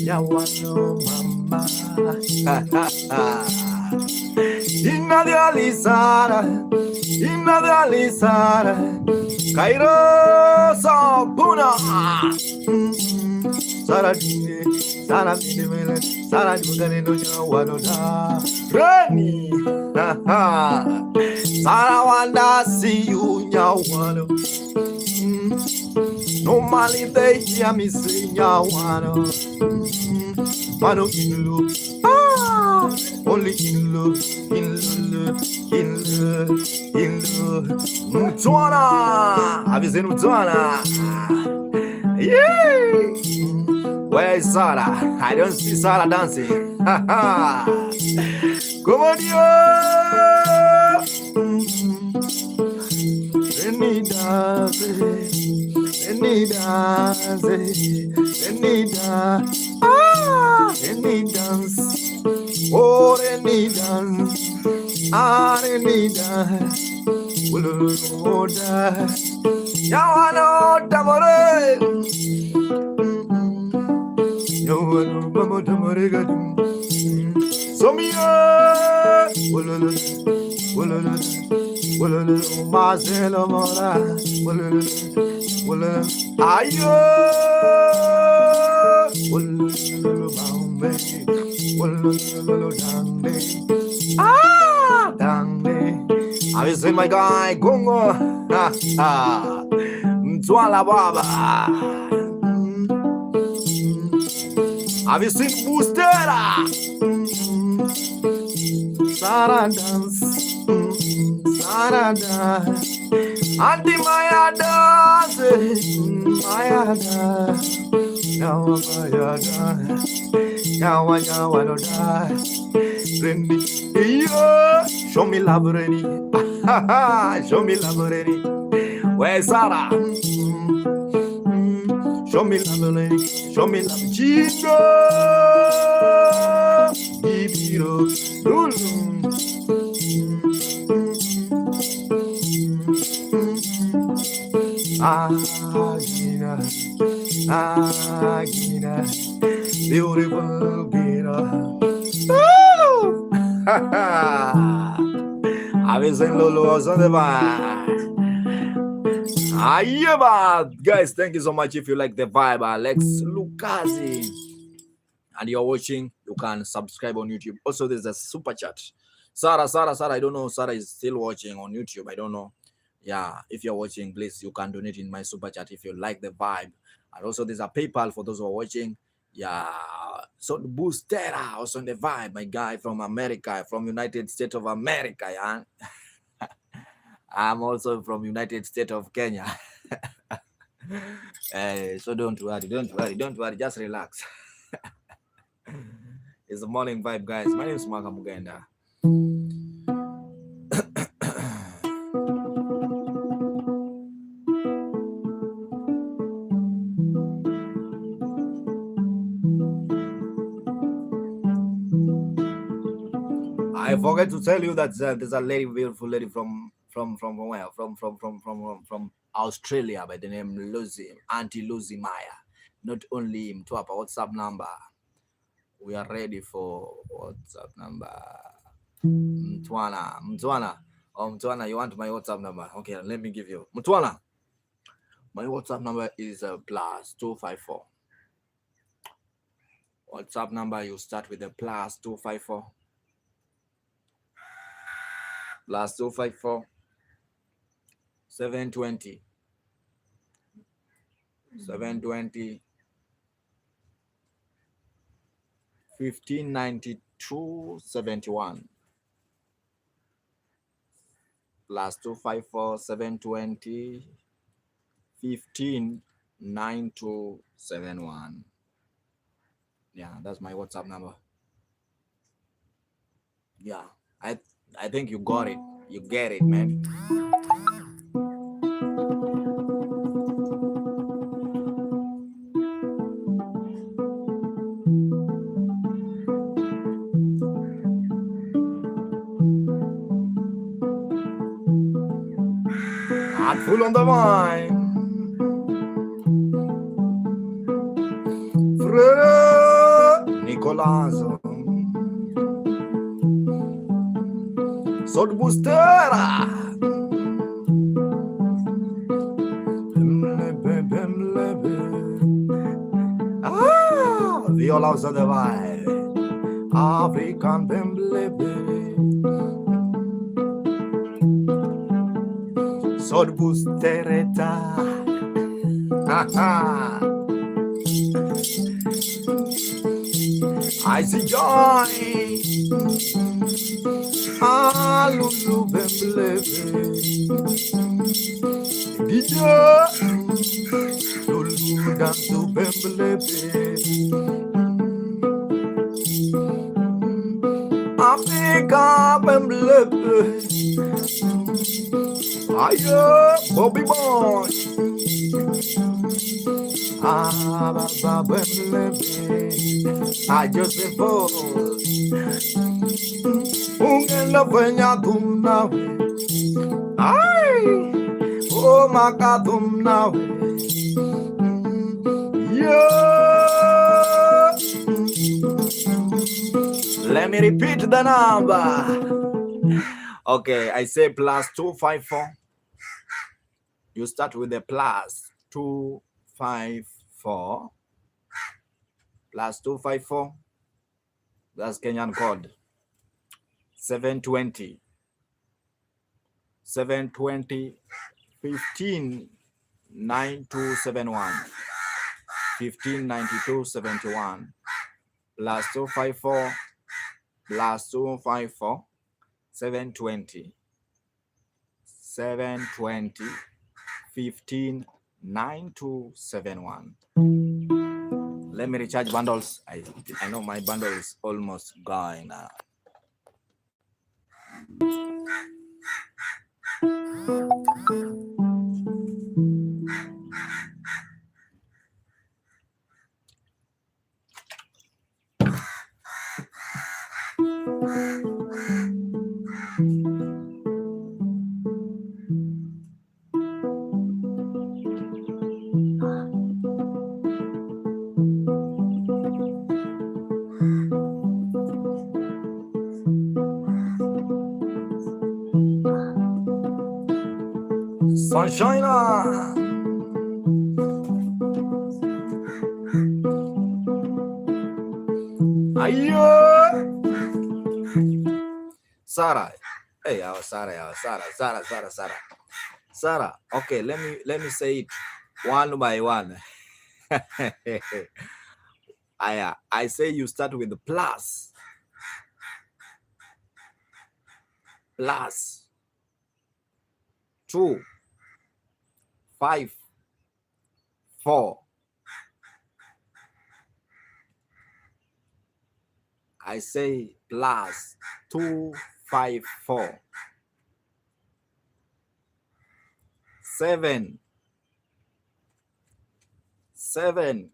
Yawano mama. Inna Sara. Inna Sara. Cairo Sabuna. Sara Dine. Sara Dine. Sara Dine no Yawano da. Reni. Sara wanda see you Yawano. Normally they hear me say Yawano. Mano in love. Ah, only in love, in love, in love, in love. Mutwana. Have you seen Mutwana? Yeah. Where is Sarah? I don't see Sarah dancing. Come on, yo. dance, Reni dance, Reni dance, ah, Reni dance, oh Reni dance, ah Reni dance, Ululoda, Yawano Tamore, Yawano Mamo Tamore Gadum, Somia, Ululu, Ululu, Ululu, Marcelo Mora, Ululu, Ululu, Ayo, Ululu, Bambe, Ululu, Dande, ah, Dande. Have you seen my guy, Gungo? Ha ha. Mtwala Baba. Have you seen Boostera? Sarah dance, Sarah dance, Auntie Maya dance, Maya dance, Yawa Maya dance, Yawa Yawa no dance, Renny, yeah, show me love, Renny, show me love, Renny. Where's Sarah? Show me love, Renny, show me love, Chico, Ibiro, Lulu. Ah, Gina, ah, Gina, beautiful Gina. Woo! Have you seen Lulu was on the vibe? Ayeba! Guys, thank you so much. If you like the vibe, Alex Lukazi, and you're watching, you can subscribe on YouTube. Also, there's a super chat. Sarah, Sarah, Sarah, I don't know. Sarah is still watching on YouTube. I don't know. Yeah, if you're watching, please, you can donate in my super chat if you like the vibe. And also, there's a PayPal for those who are watching. Yeah, so Boostera also on the vibe, my guy from America, from United States of America. Yeah, I'm also from United States of Kenya. So don't worry, don't worry, don't worry, just relax. It's the morning vibe, guys. My name is Maka Mugenda. I forget to tell you that there's a lady, beautiful lady from where? From Australia by the name Lucy, Auntie Lucy Maya. Not only Mtwapa, WhatsApp number. We are ready for WhatsApp number. Mtwana, Mtwana. Oh, Mtwana, you want my WhatsApp number? Okay, let me give you. Mtwana, my WhatsApp number is +254. WhatsApp number, you start with the +254. +254 720 720 1592 71. +254 720 15 9271. Yeah, that's my WhatsApp number. Yeah, I think you got it. You get it, man. Not full on the vine. Frere Nicolazo. Sod Bustera. Ah, Viola on the vibe. African Bemblebe. Sod Bustereta. I see joy. Ah, Lulu Bemblebe. DJ. Lulu dance to Bemblebe. Africa Bemblebe. Ayo, Bobby Boy. Ah, Baba Bemlebe. Ah, Joseph. Ungela fenya tumna. Ay, oh makatumna. Yeah. Let me repeat the number. Okay, I say +254. You start with the +254. +254. That's Kenyan code. 720. 720 15 9271. 15 92 71. +254. +254. 720. 720 15 9271. Let me recharge bundles. I know my bundle is almost gone now. Sunshine. Ayo. Sarah. Hey, Sarah, Sarah, Sarah, Sarah, Sarah. Sarah. Okay, let me say it one by one. I say you start with the plus. Plus 2 5 4. I say +2 5 4 7 7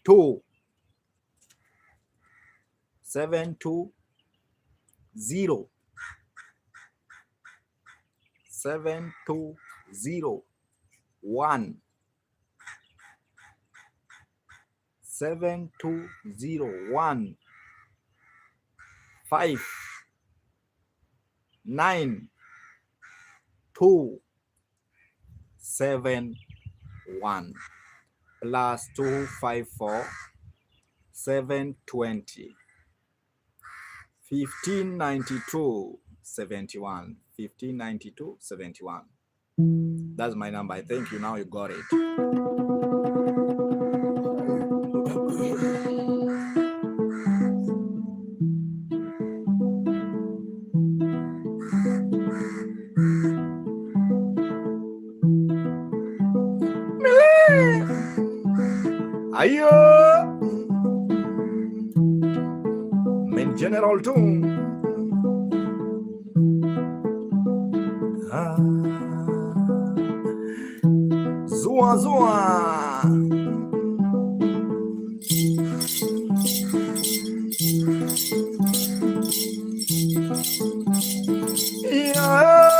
2 7 2 0 7 2 0 1 7 2 0 1 5 9 2 7 1. +2 5 4 7 20 15 92 71. 15 92 71. That's my number. I think you now you got it. Ayo. Main General too. Ah. Zua zua. Yeah.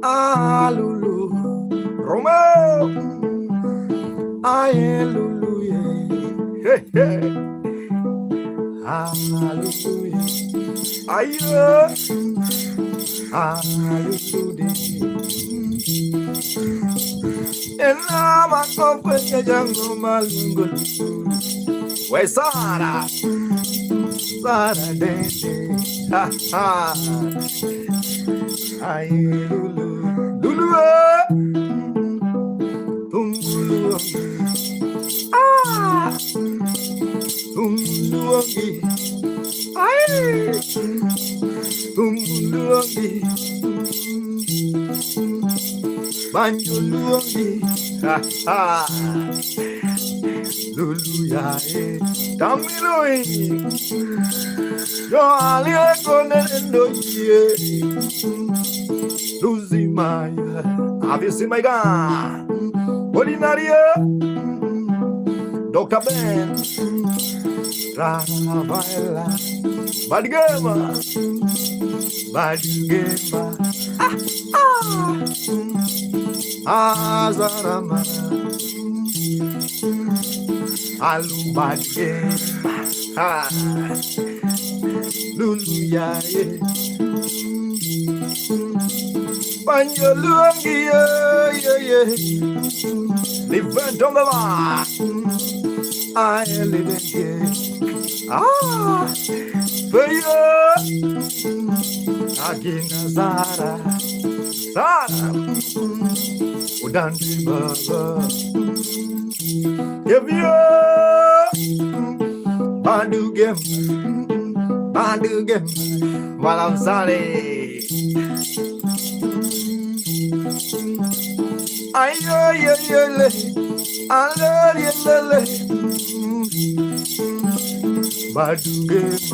Ah, Lulu. Romeo. Aye, Lulu. Yeah. Hey, hey. Ah, Lulu. Yeah. Aye. Ah, Lulu. Ena makofenye jango malungo lulu. We Sara. Sara dede. Ha ha. Aye, Lulu. Lulu. Eh. Tumbulu. Ah. Tumbulu. Aye. Tumbulu. Banjulu. Ha ha. Lulu ya eh. Tamiloi. Yo alie konendo ye. Lucy Maya. Have you seen my guy? Ordinary. Dr. Ben. Rafaela. Bad gamer. Bad gamer. Ah. Azarama. Alu bad gamer. Ah. Lulu ya ye. Banjo luangi ye ye ye. Live on the line. I live in here. Ah, for you. Agina Zara. Zara. Udandi Baba. Give you. Bandu game. Bandu game. Malam Sale. Ayo yo yo le. Ayo yo le. Badu game.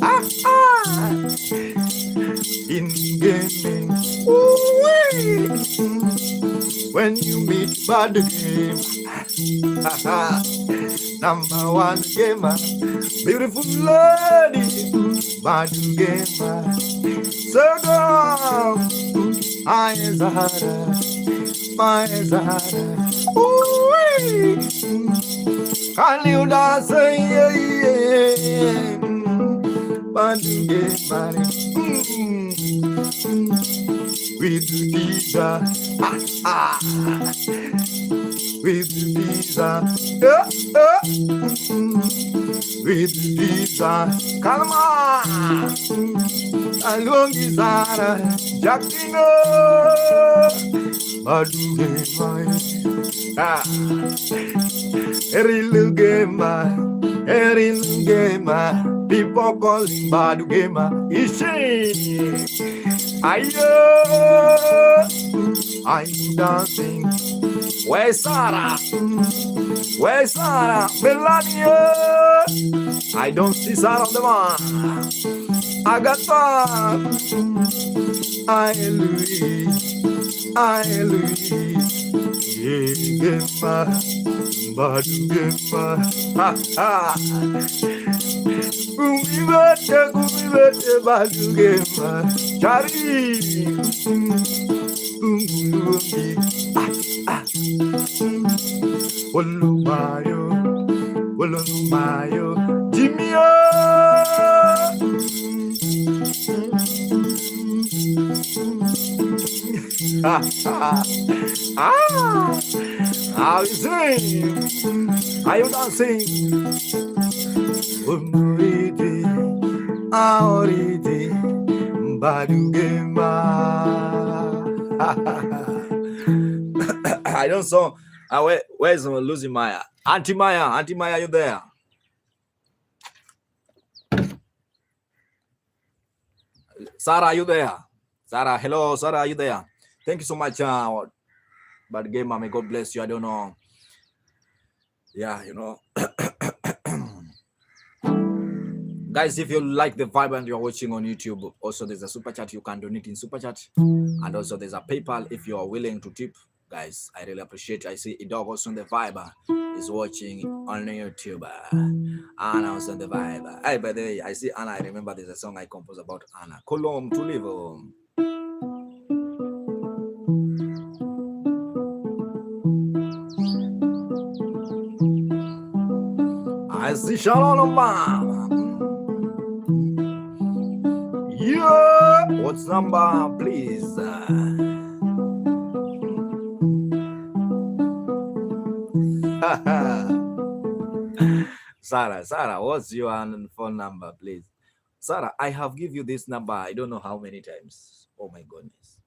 Ah ah. In gaming. Ooh, when you meet Badu game. Number one gamer. Beautiful lady. Badu gamer. So go. I Zahara. My Zahara. Ooh, Kaliuda say yeah, yeah. Badu gamer. With the visa. Ah, ah. With the visa. With the visa. Kalma. Alongi Zara. Jackino. Badu gamer. Ah. Erilu gamer. Erilu gamer. People calling Badu gamer. Ishi. Ayo. Are you dancing? Where's Sarah? Where's Sarah? Melania! I don't see Sarah on the man. Agatha! I Louis. I Louis. Yeah, Badu gamer. Ha ha. Gumibete, gumibete, badu gamer. Chari. Ah, ah. Olumayo, Olumayo, Jimmy. Ah, ah, ah. How you sing? Are you dancing? Umuriti, aoriti, badugema. I don't saw. Where's Lucy Maya? Auntie Maya, you there? Sarah, are you there? Sarah, hello, Sarah, are you there? Thank you so much, Bad Gamer. May God bless you. I don't know. Yeah, you know. Guys, if you like the vibe and you're watching on YouTube, also there's a super chat. You can donate in super chat. And also there's a PayPal if you are willing to tip. Guys, I really appreciate it. I see a dog also on the vibe is watching on YouTube. Anna also on the vibe. Hey, by the way, I see Anna. I remember there's a song I composed about Anna. Kolom Tulivo. I see Shalom Mama. Yeah. What's number, please? Sarah, what's your phone number, please? Sarah, I have give you this number. I don't know how many times. Oh my goodness.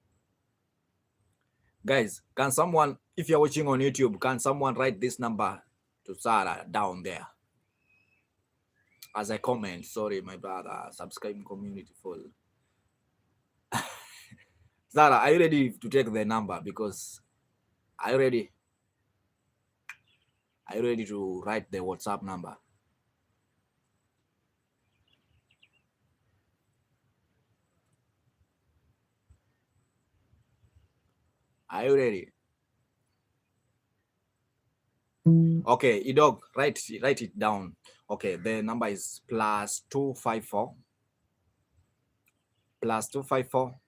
Guys, can someone, if you're watching on YouTube, can someone write this number to Sarah down there? As a comment. Sorry, my brother. Subscribe community full. Sarah, are you ready to take the number? Because are you ready? Are you ready to write the WhatsApp number? Are you ready? Okay, Idog, write it down. Okay, the number is +254 +254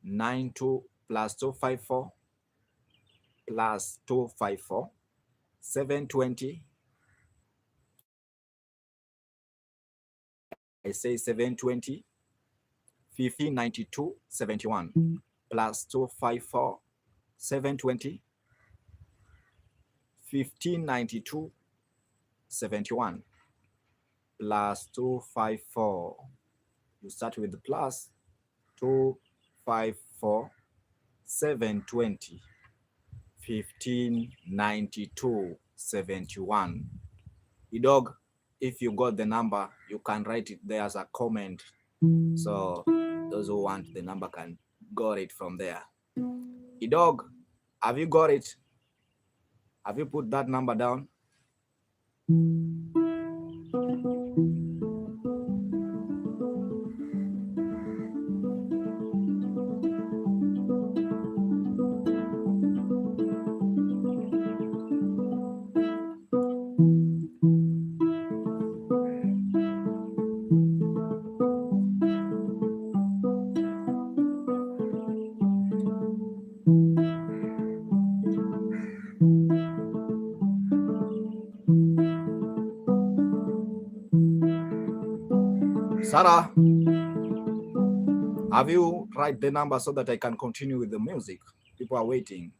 92 +254 +254 720. I say 720 1592 71 +254 720 1592 71 +254. You start with the +254 720 1592 71. Idog, if you got the number, you can write it there as a comment. So those who want the number can got it from there. Idog, have you got it? Have you put that number down? Sarah, have you write the number so that I can continue with the music? People are waiting.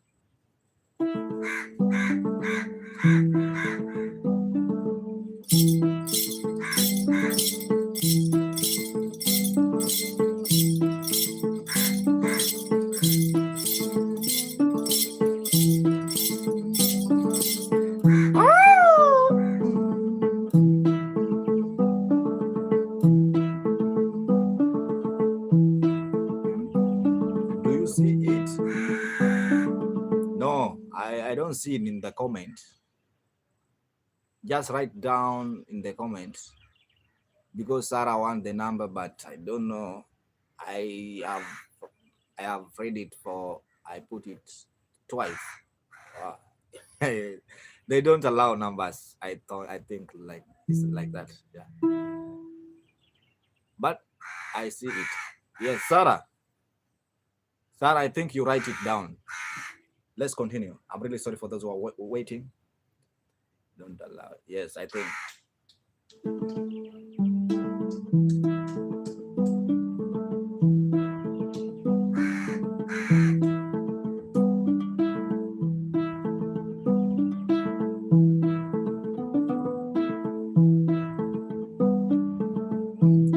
Do you see it? No, I don't see it in the comment. Just write down in the comment because Sarah want the number, but I don't know. I have I have read it for I put it twice. They don't allow numbers. I think like it's like that. Yeah. But I see it. Yes, Sarah. Sarah, I think you write it down. Let's continue. I'm really sorry for those who are waiting. Don't allow. Yes, I think.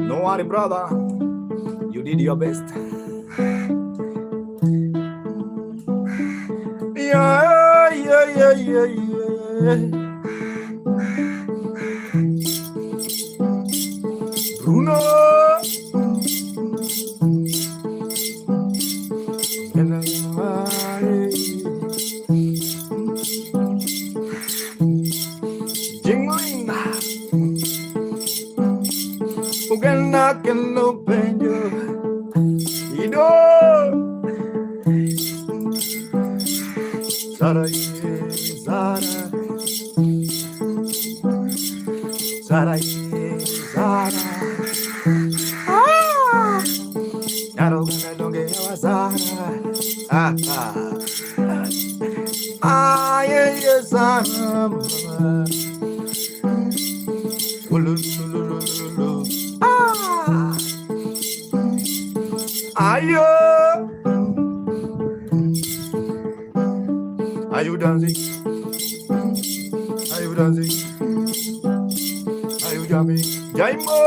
No worry, brother. You did your best. Yeah, yeah, yeah, yeah, yeah. Bruno. Jingling. Uganda kelo penjo. Ido. Sara ye, Sara. Sara ye, Sara. Ah! Narogana donge yawa Sara. Ah, ah. Ah, yeah, yeah, Sara. Ulululululu. Ah! Ayo! Are you dancing? Are you dancing? Are you jamming? Jaimo!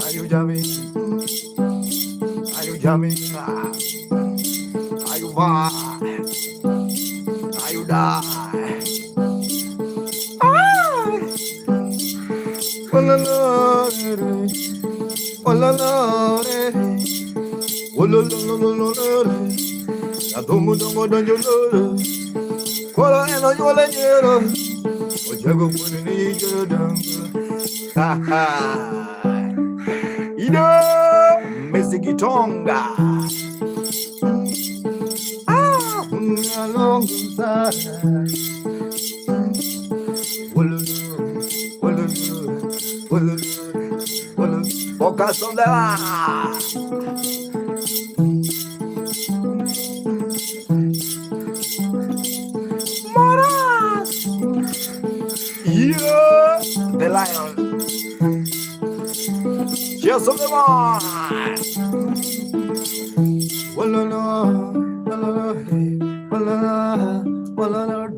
Are you jamming? Are you jamming? Ah. Are you vibe? Are you die? Ah! Olalore, olalore, olololololore, adomo domo donjolore. Kola eno nyuole nyero. Ojago kwene ni jodongo. Ha ha. Ido Mesigitonga. Ah, Focus on the Moras. Yeah, the lion. Cheers on the man.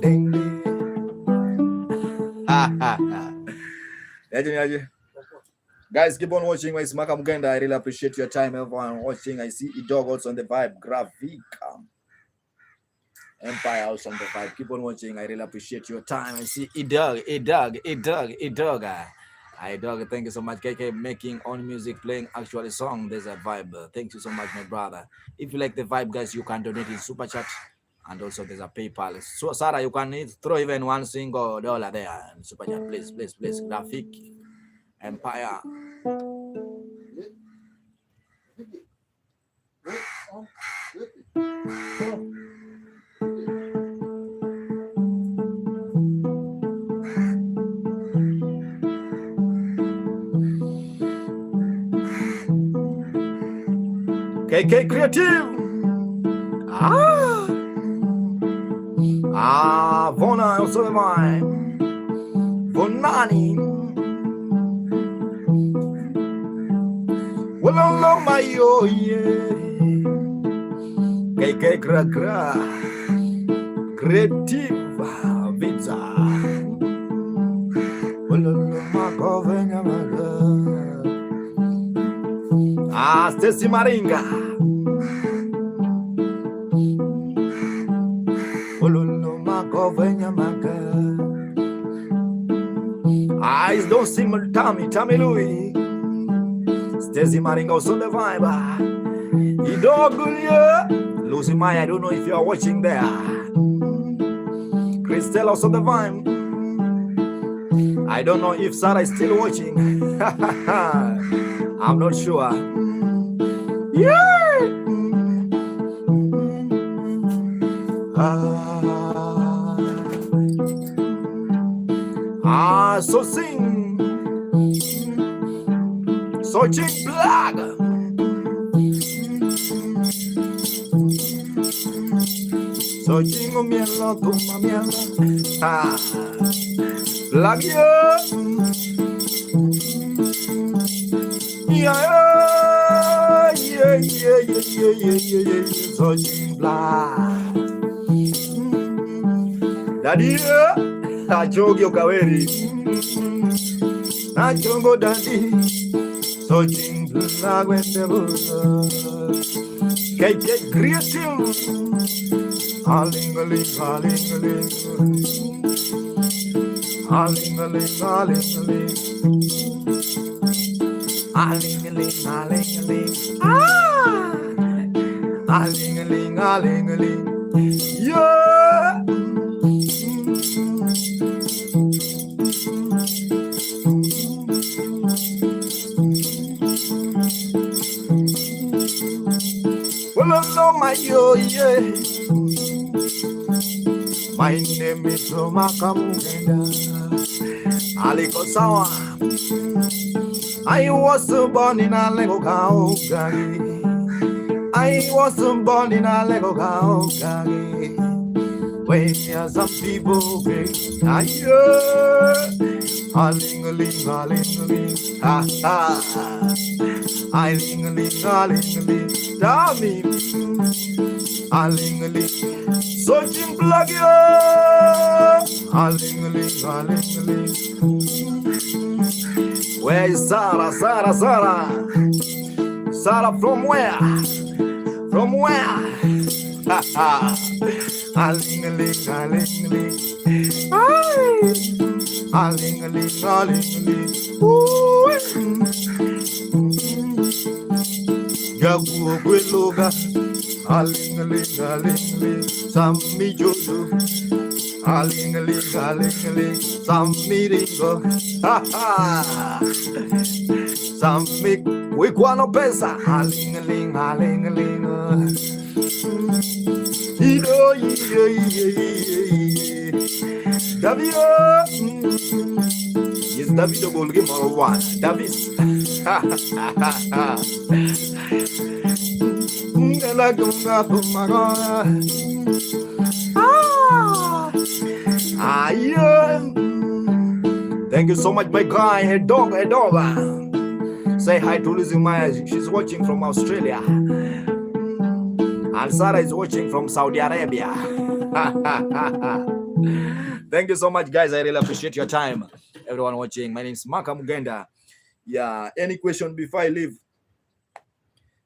Ding ding. Ha ha ha. Niaje. Guys, keep on watching. It's Maka Mugenda. I really appreciate your time, everyone watching. I see Idog also on the vibe. Grafika. Empire also on the vibe. Keep on watching. I really appreciate your time. I see Idog, Idog, Idog, Idog. Idog, thank you so much. KK making on music, playing actually song. There's a vibe. Thank you so much, my brother. If you like the vibe, guys, you can donate in super chat. And also there's a PayPal. So Sarah, you can throw even $1 there in super chat. Please, please, please. Graphic Empire. KK Creative. Ah. Ah, Vona also the mine. Vonani. Well, no, my yo, yeah. KK Gra Gra. Creative Visa. Well, no, my Ah, Stacy Maringa. Eyes don't see Tommy, Tommy Louis. Stacy Maringa also the vibe. Idogulia. Lucy Maya, I don't know if you are watching there. Christelle also the vibe. I don't know if Sarah is still watching. I'm not sure. Yeah. Ah, so sing. Searching black. Searching mielo tuma mielo. Ah. Black yeah. Yeah, yeah, yeah, yeah, yeah, yeah, yeah, yeah. Searching black. Daddy, Achogi Okaweri. Achongo daddy. Searching black when the KK Creative. Alingaling, alingaling. Alingaling, alingaling. Alingaling, alingaling. Ah! Alingaling, alingaling. Yeah! Well, I know my yo, yeah. My name is Maka Mugenda. Aliko sawa. I was born in a Lego cow. I was born in a Lego cow. Where some people be, aling aling aling, ha ha, aling aling aling, dami, aling aling, searching plug you, aling aling aling aling. Where is Sarah? Sarah, Sarah, Sarah from where? From where? Ha ha. Aling aling aling aling. Aling aling aling aling. Ooh. Jaguo gweloga. Aling aling aling aling. Sami jodo. Aling aling aling samiringo. Ha ha. Sami wikwano pesa. Aling aling aling aling. Ido ido ido ido. Davido. Yes, Davido gol gimoro one. Davis. Ah, yeah. Thank you so much, my guy. Hey, dog, hey, dog. Say hi to Lizzie Maya. She's watching from Australia. And Sarah is watching from Saudi Arabia. Thank you so much, guys. I really appreciate your time. Everyone watching. My name is Maka Mugenda. Yeah. Any question before I leave?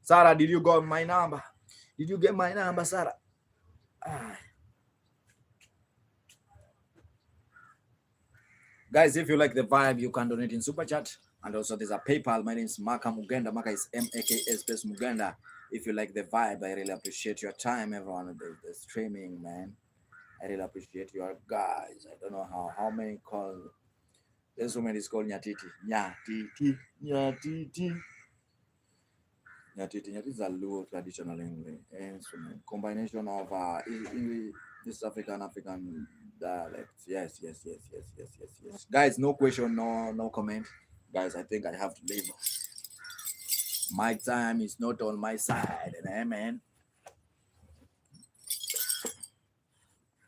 Sarah, did you got my number? Did you get my number, Sarah? Ah. Guys, if you like the vibe, you can donate in Super Chat. And also there's a PayPal. My name is Maka Mugenda. Maka is M-A-K-A space Mugenda. If you like the vibe, I really appreciate your time, everyone. The streaming, man. I really appreciate your guys. I don't know how many call. This woman is called Nyatiti. Nyatiti. Nyatiti. Nyatiti. Nyatiti is a Luo traditional English instrument. Combination of English, East African, African dialects. Yes, yes, yes, yes, yes, yes, yes. Guys, no question, no comment. Guys, I think I have to leave. My time is not on my side. Amen.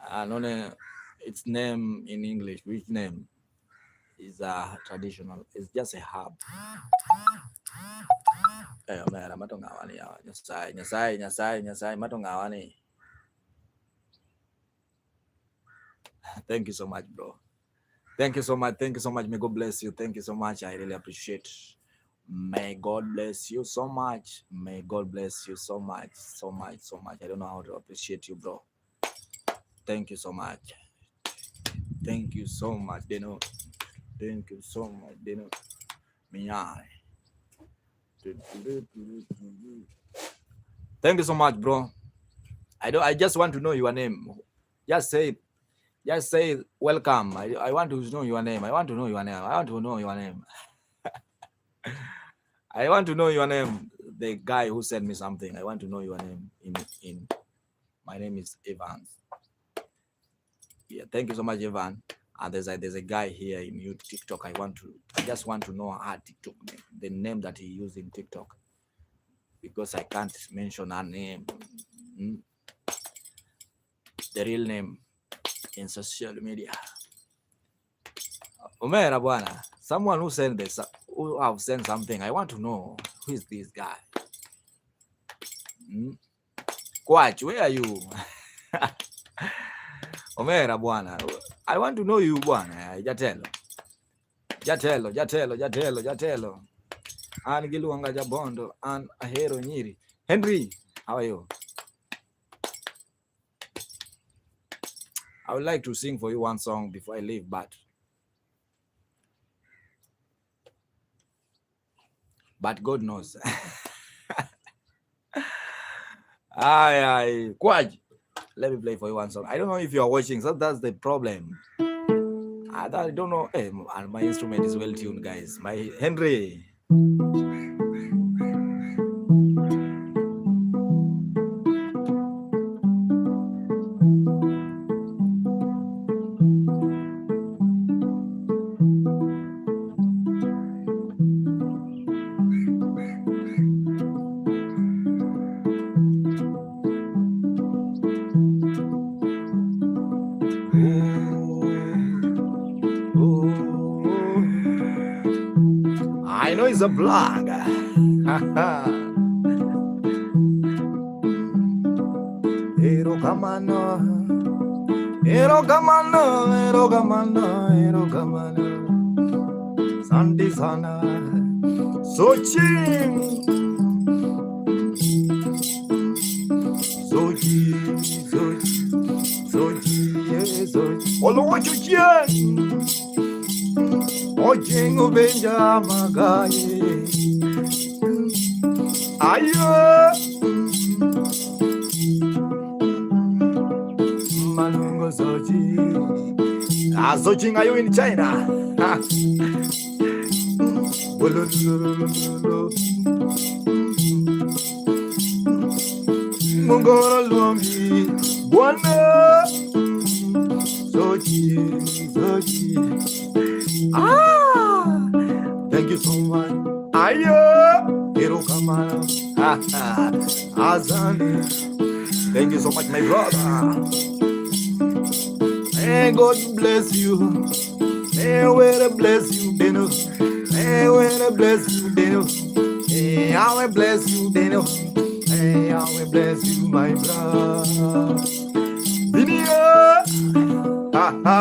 I don't know its name in English. Which name is a traditional? It's just a herb. Eh, omera matongawani yawa. Nyasaye, Nyasaye, Nyasaye, Nyasaye matongawani. Thank you so much, bro. Thank you so much. Thank you so much. May God bless you. Thank you so much. I really appreciate. May God bless you so much. May God bless you so much, so much, so much. I don't know how to appreciate you, bro. Thank you so much. Thank you so much. Deno. Thank you so much. Deno. Minyai. Thank you so much, bro. I just want to know your name. Just say welcome. I want to know your name. I want to know your name. I want to know your name. I want to know your name. The guy who sent me something. I want to know your name. In my name is Evans. Yeah, thank you so much, Evan. And there's a guy here in you TikTok. I just want to know her TikTok name, the name that he used in TikTok, because I can't mention her name, the real name in social media. Omera bwana, someone who sent this, who have sent something. I want to know who is this guy. Kwach, where are you? Omera bwana, I want to know you bwana. Jatelo. Jatelo, jatelo, jatelo, jatelo. An giluonga Jabondo, an ahero nyiri. Henry, how are you? I would like to sing for you one song before I leave, but God knows. Aye, aye. Kwaj. Let me play for you one song. I don't know if you are watching, so that's the problem. I don't know. Hey, and my instrument is well tuned, guys. My Henry. I know it's a blog. Erokamano, erokamano, erokamano, erokamano. Santi sana. Soching. Sochi, sochi, sochi, sochi. Olowochuchien. Ojingo benja magaye. Ayo. Malungo Soji. Ah, Soji, are you in China? Mungoro luongi Bwana Soji, Soji. Ah, thank you so much. Ayo, Erokamano. Azani. Thank you so much, my brother. May God bless you. May God bless you, Deno. May God bless you, Deno. May I bless you, Deno. May I bless you, my brother. Video. Ha ha.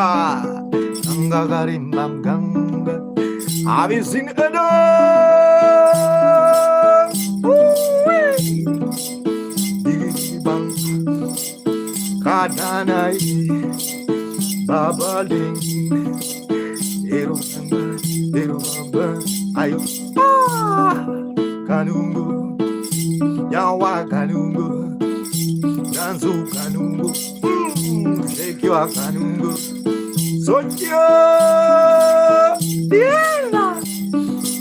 Ganga garimba ganga. Have you seen Edo? Ooh-wee. Diggy bang. Kadanai. Babaling. Erubamba. Erubamba. Ayo. Ah. Kanungu. Yawa kanungu. Danzu kanungu. Shake your kanungu. Sochio. Diana.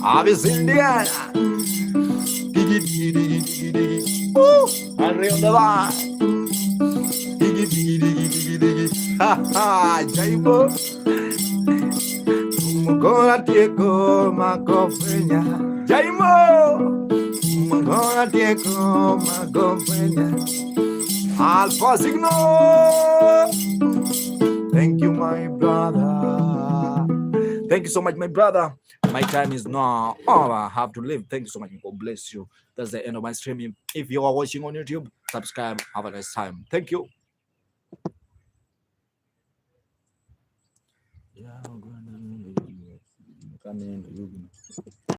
Have you seen Diana? Diggy diggy diggy diggy diggy. Ooh. Henry on the line. Diggy diggy diggy diggy diggy. Ha ha. Jaibo. Mugora tieko makofenya. Jaimo. Mugora tieko makofenya. Alpha Signo. Thank you, my brother. Thank you so much, my brother. My time is now over. I have to leave. Thank you so much. God bless you. That's the end of my streaming. If you are watching on YouTube, subscribe. Have a nice time. Thank you. Yeah,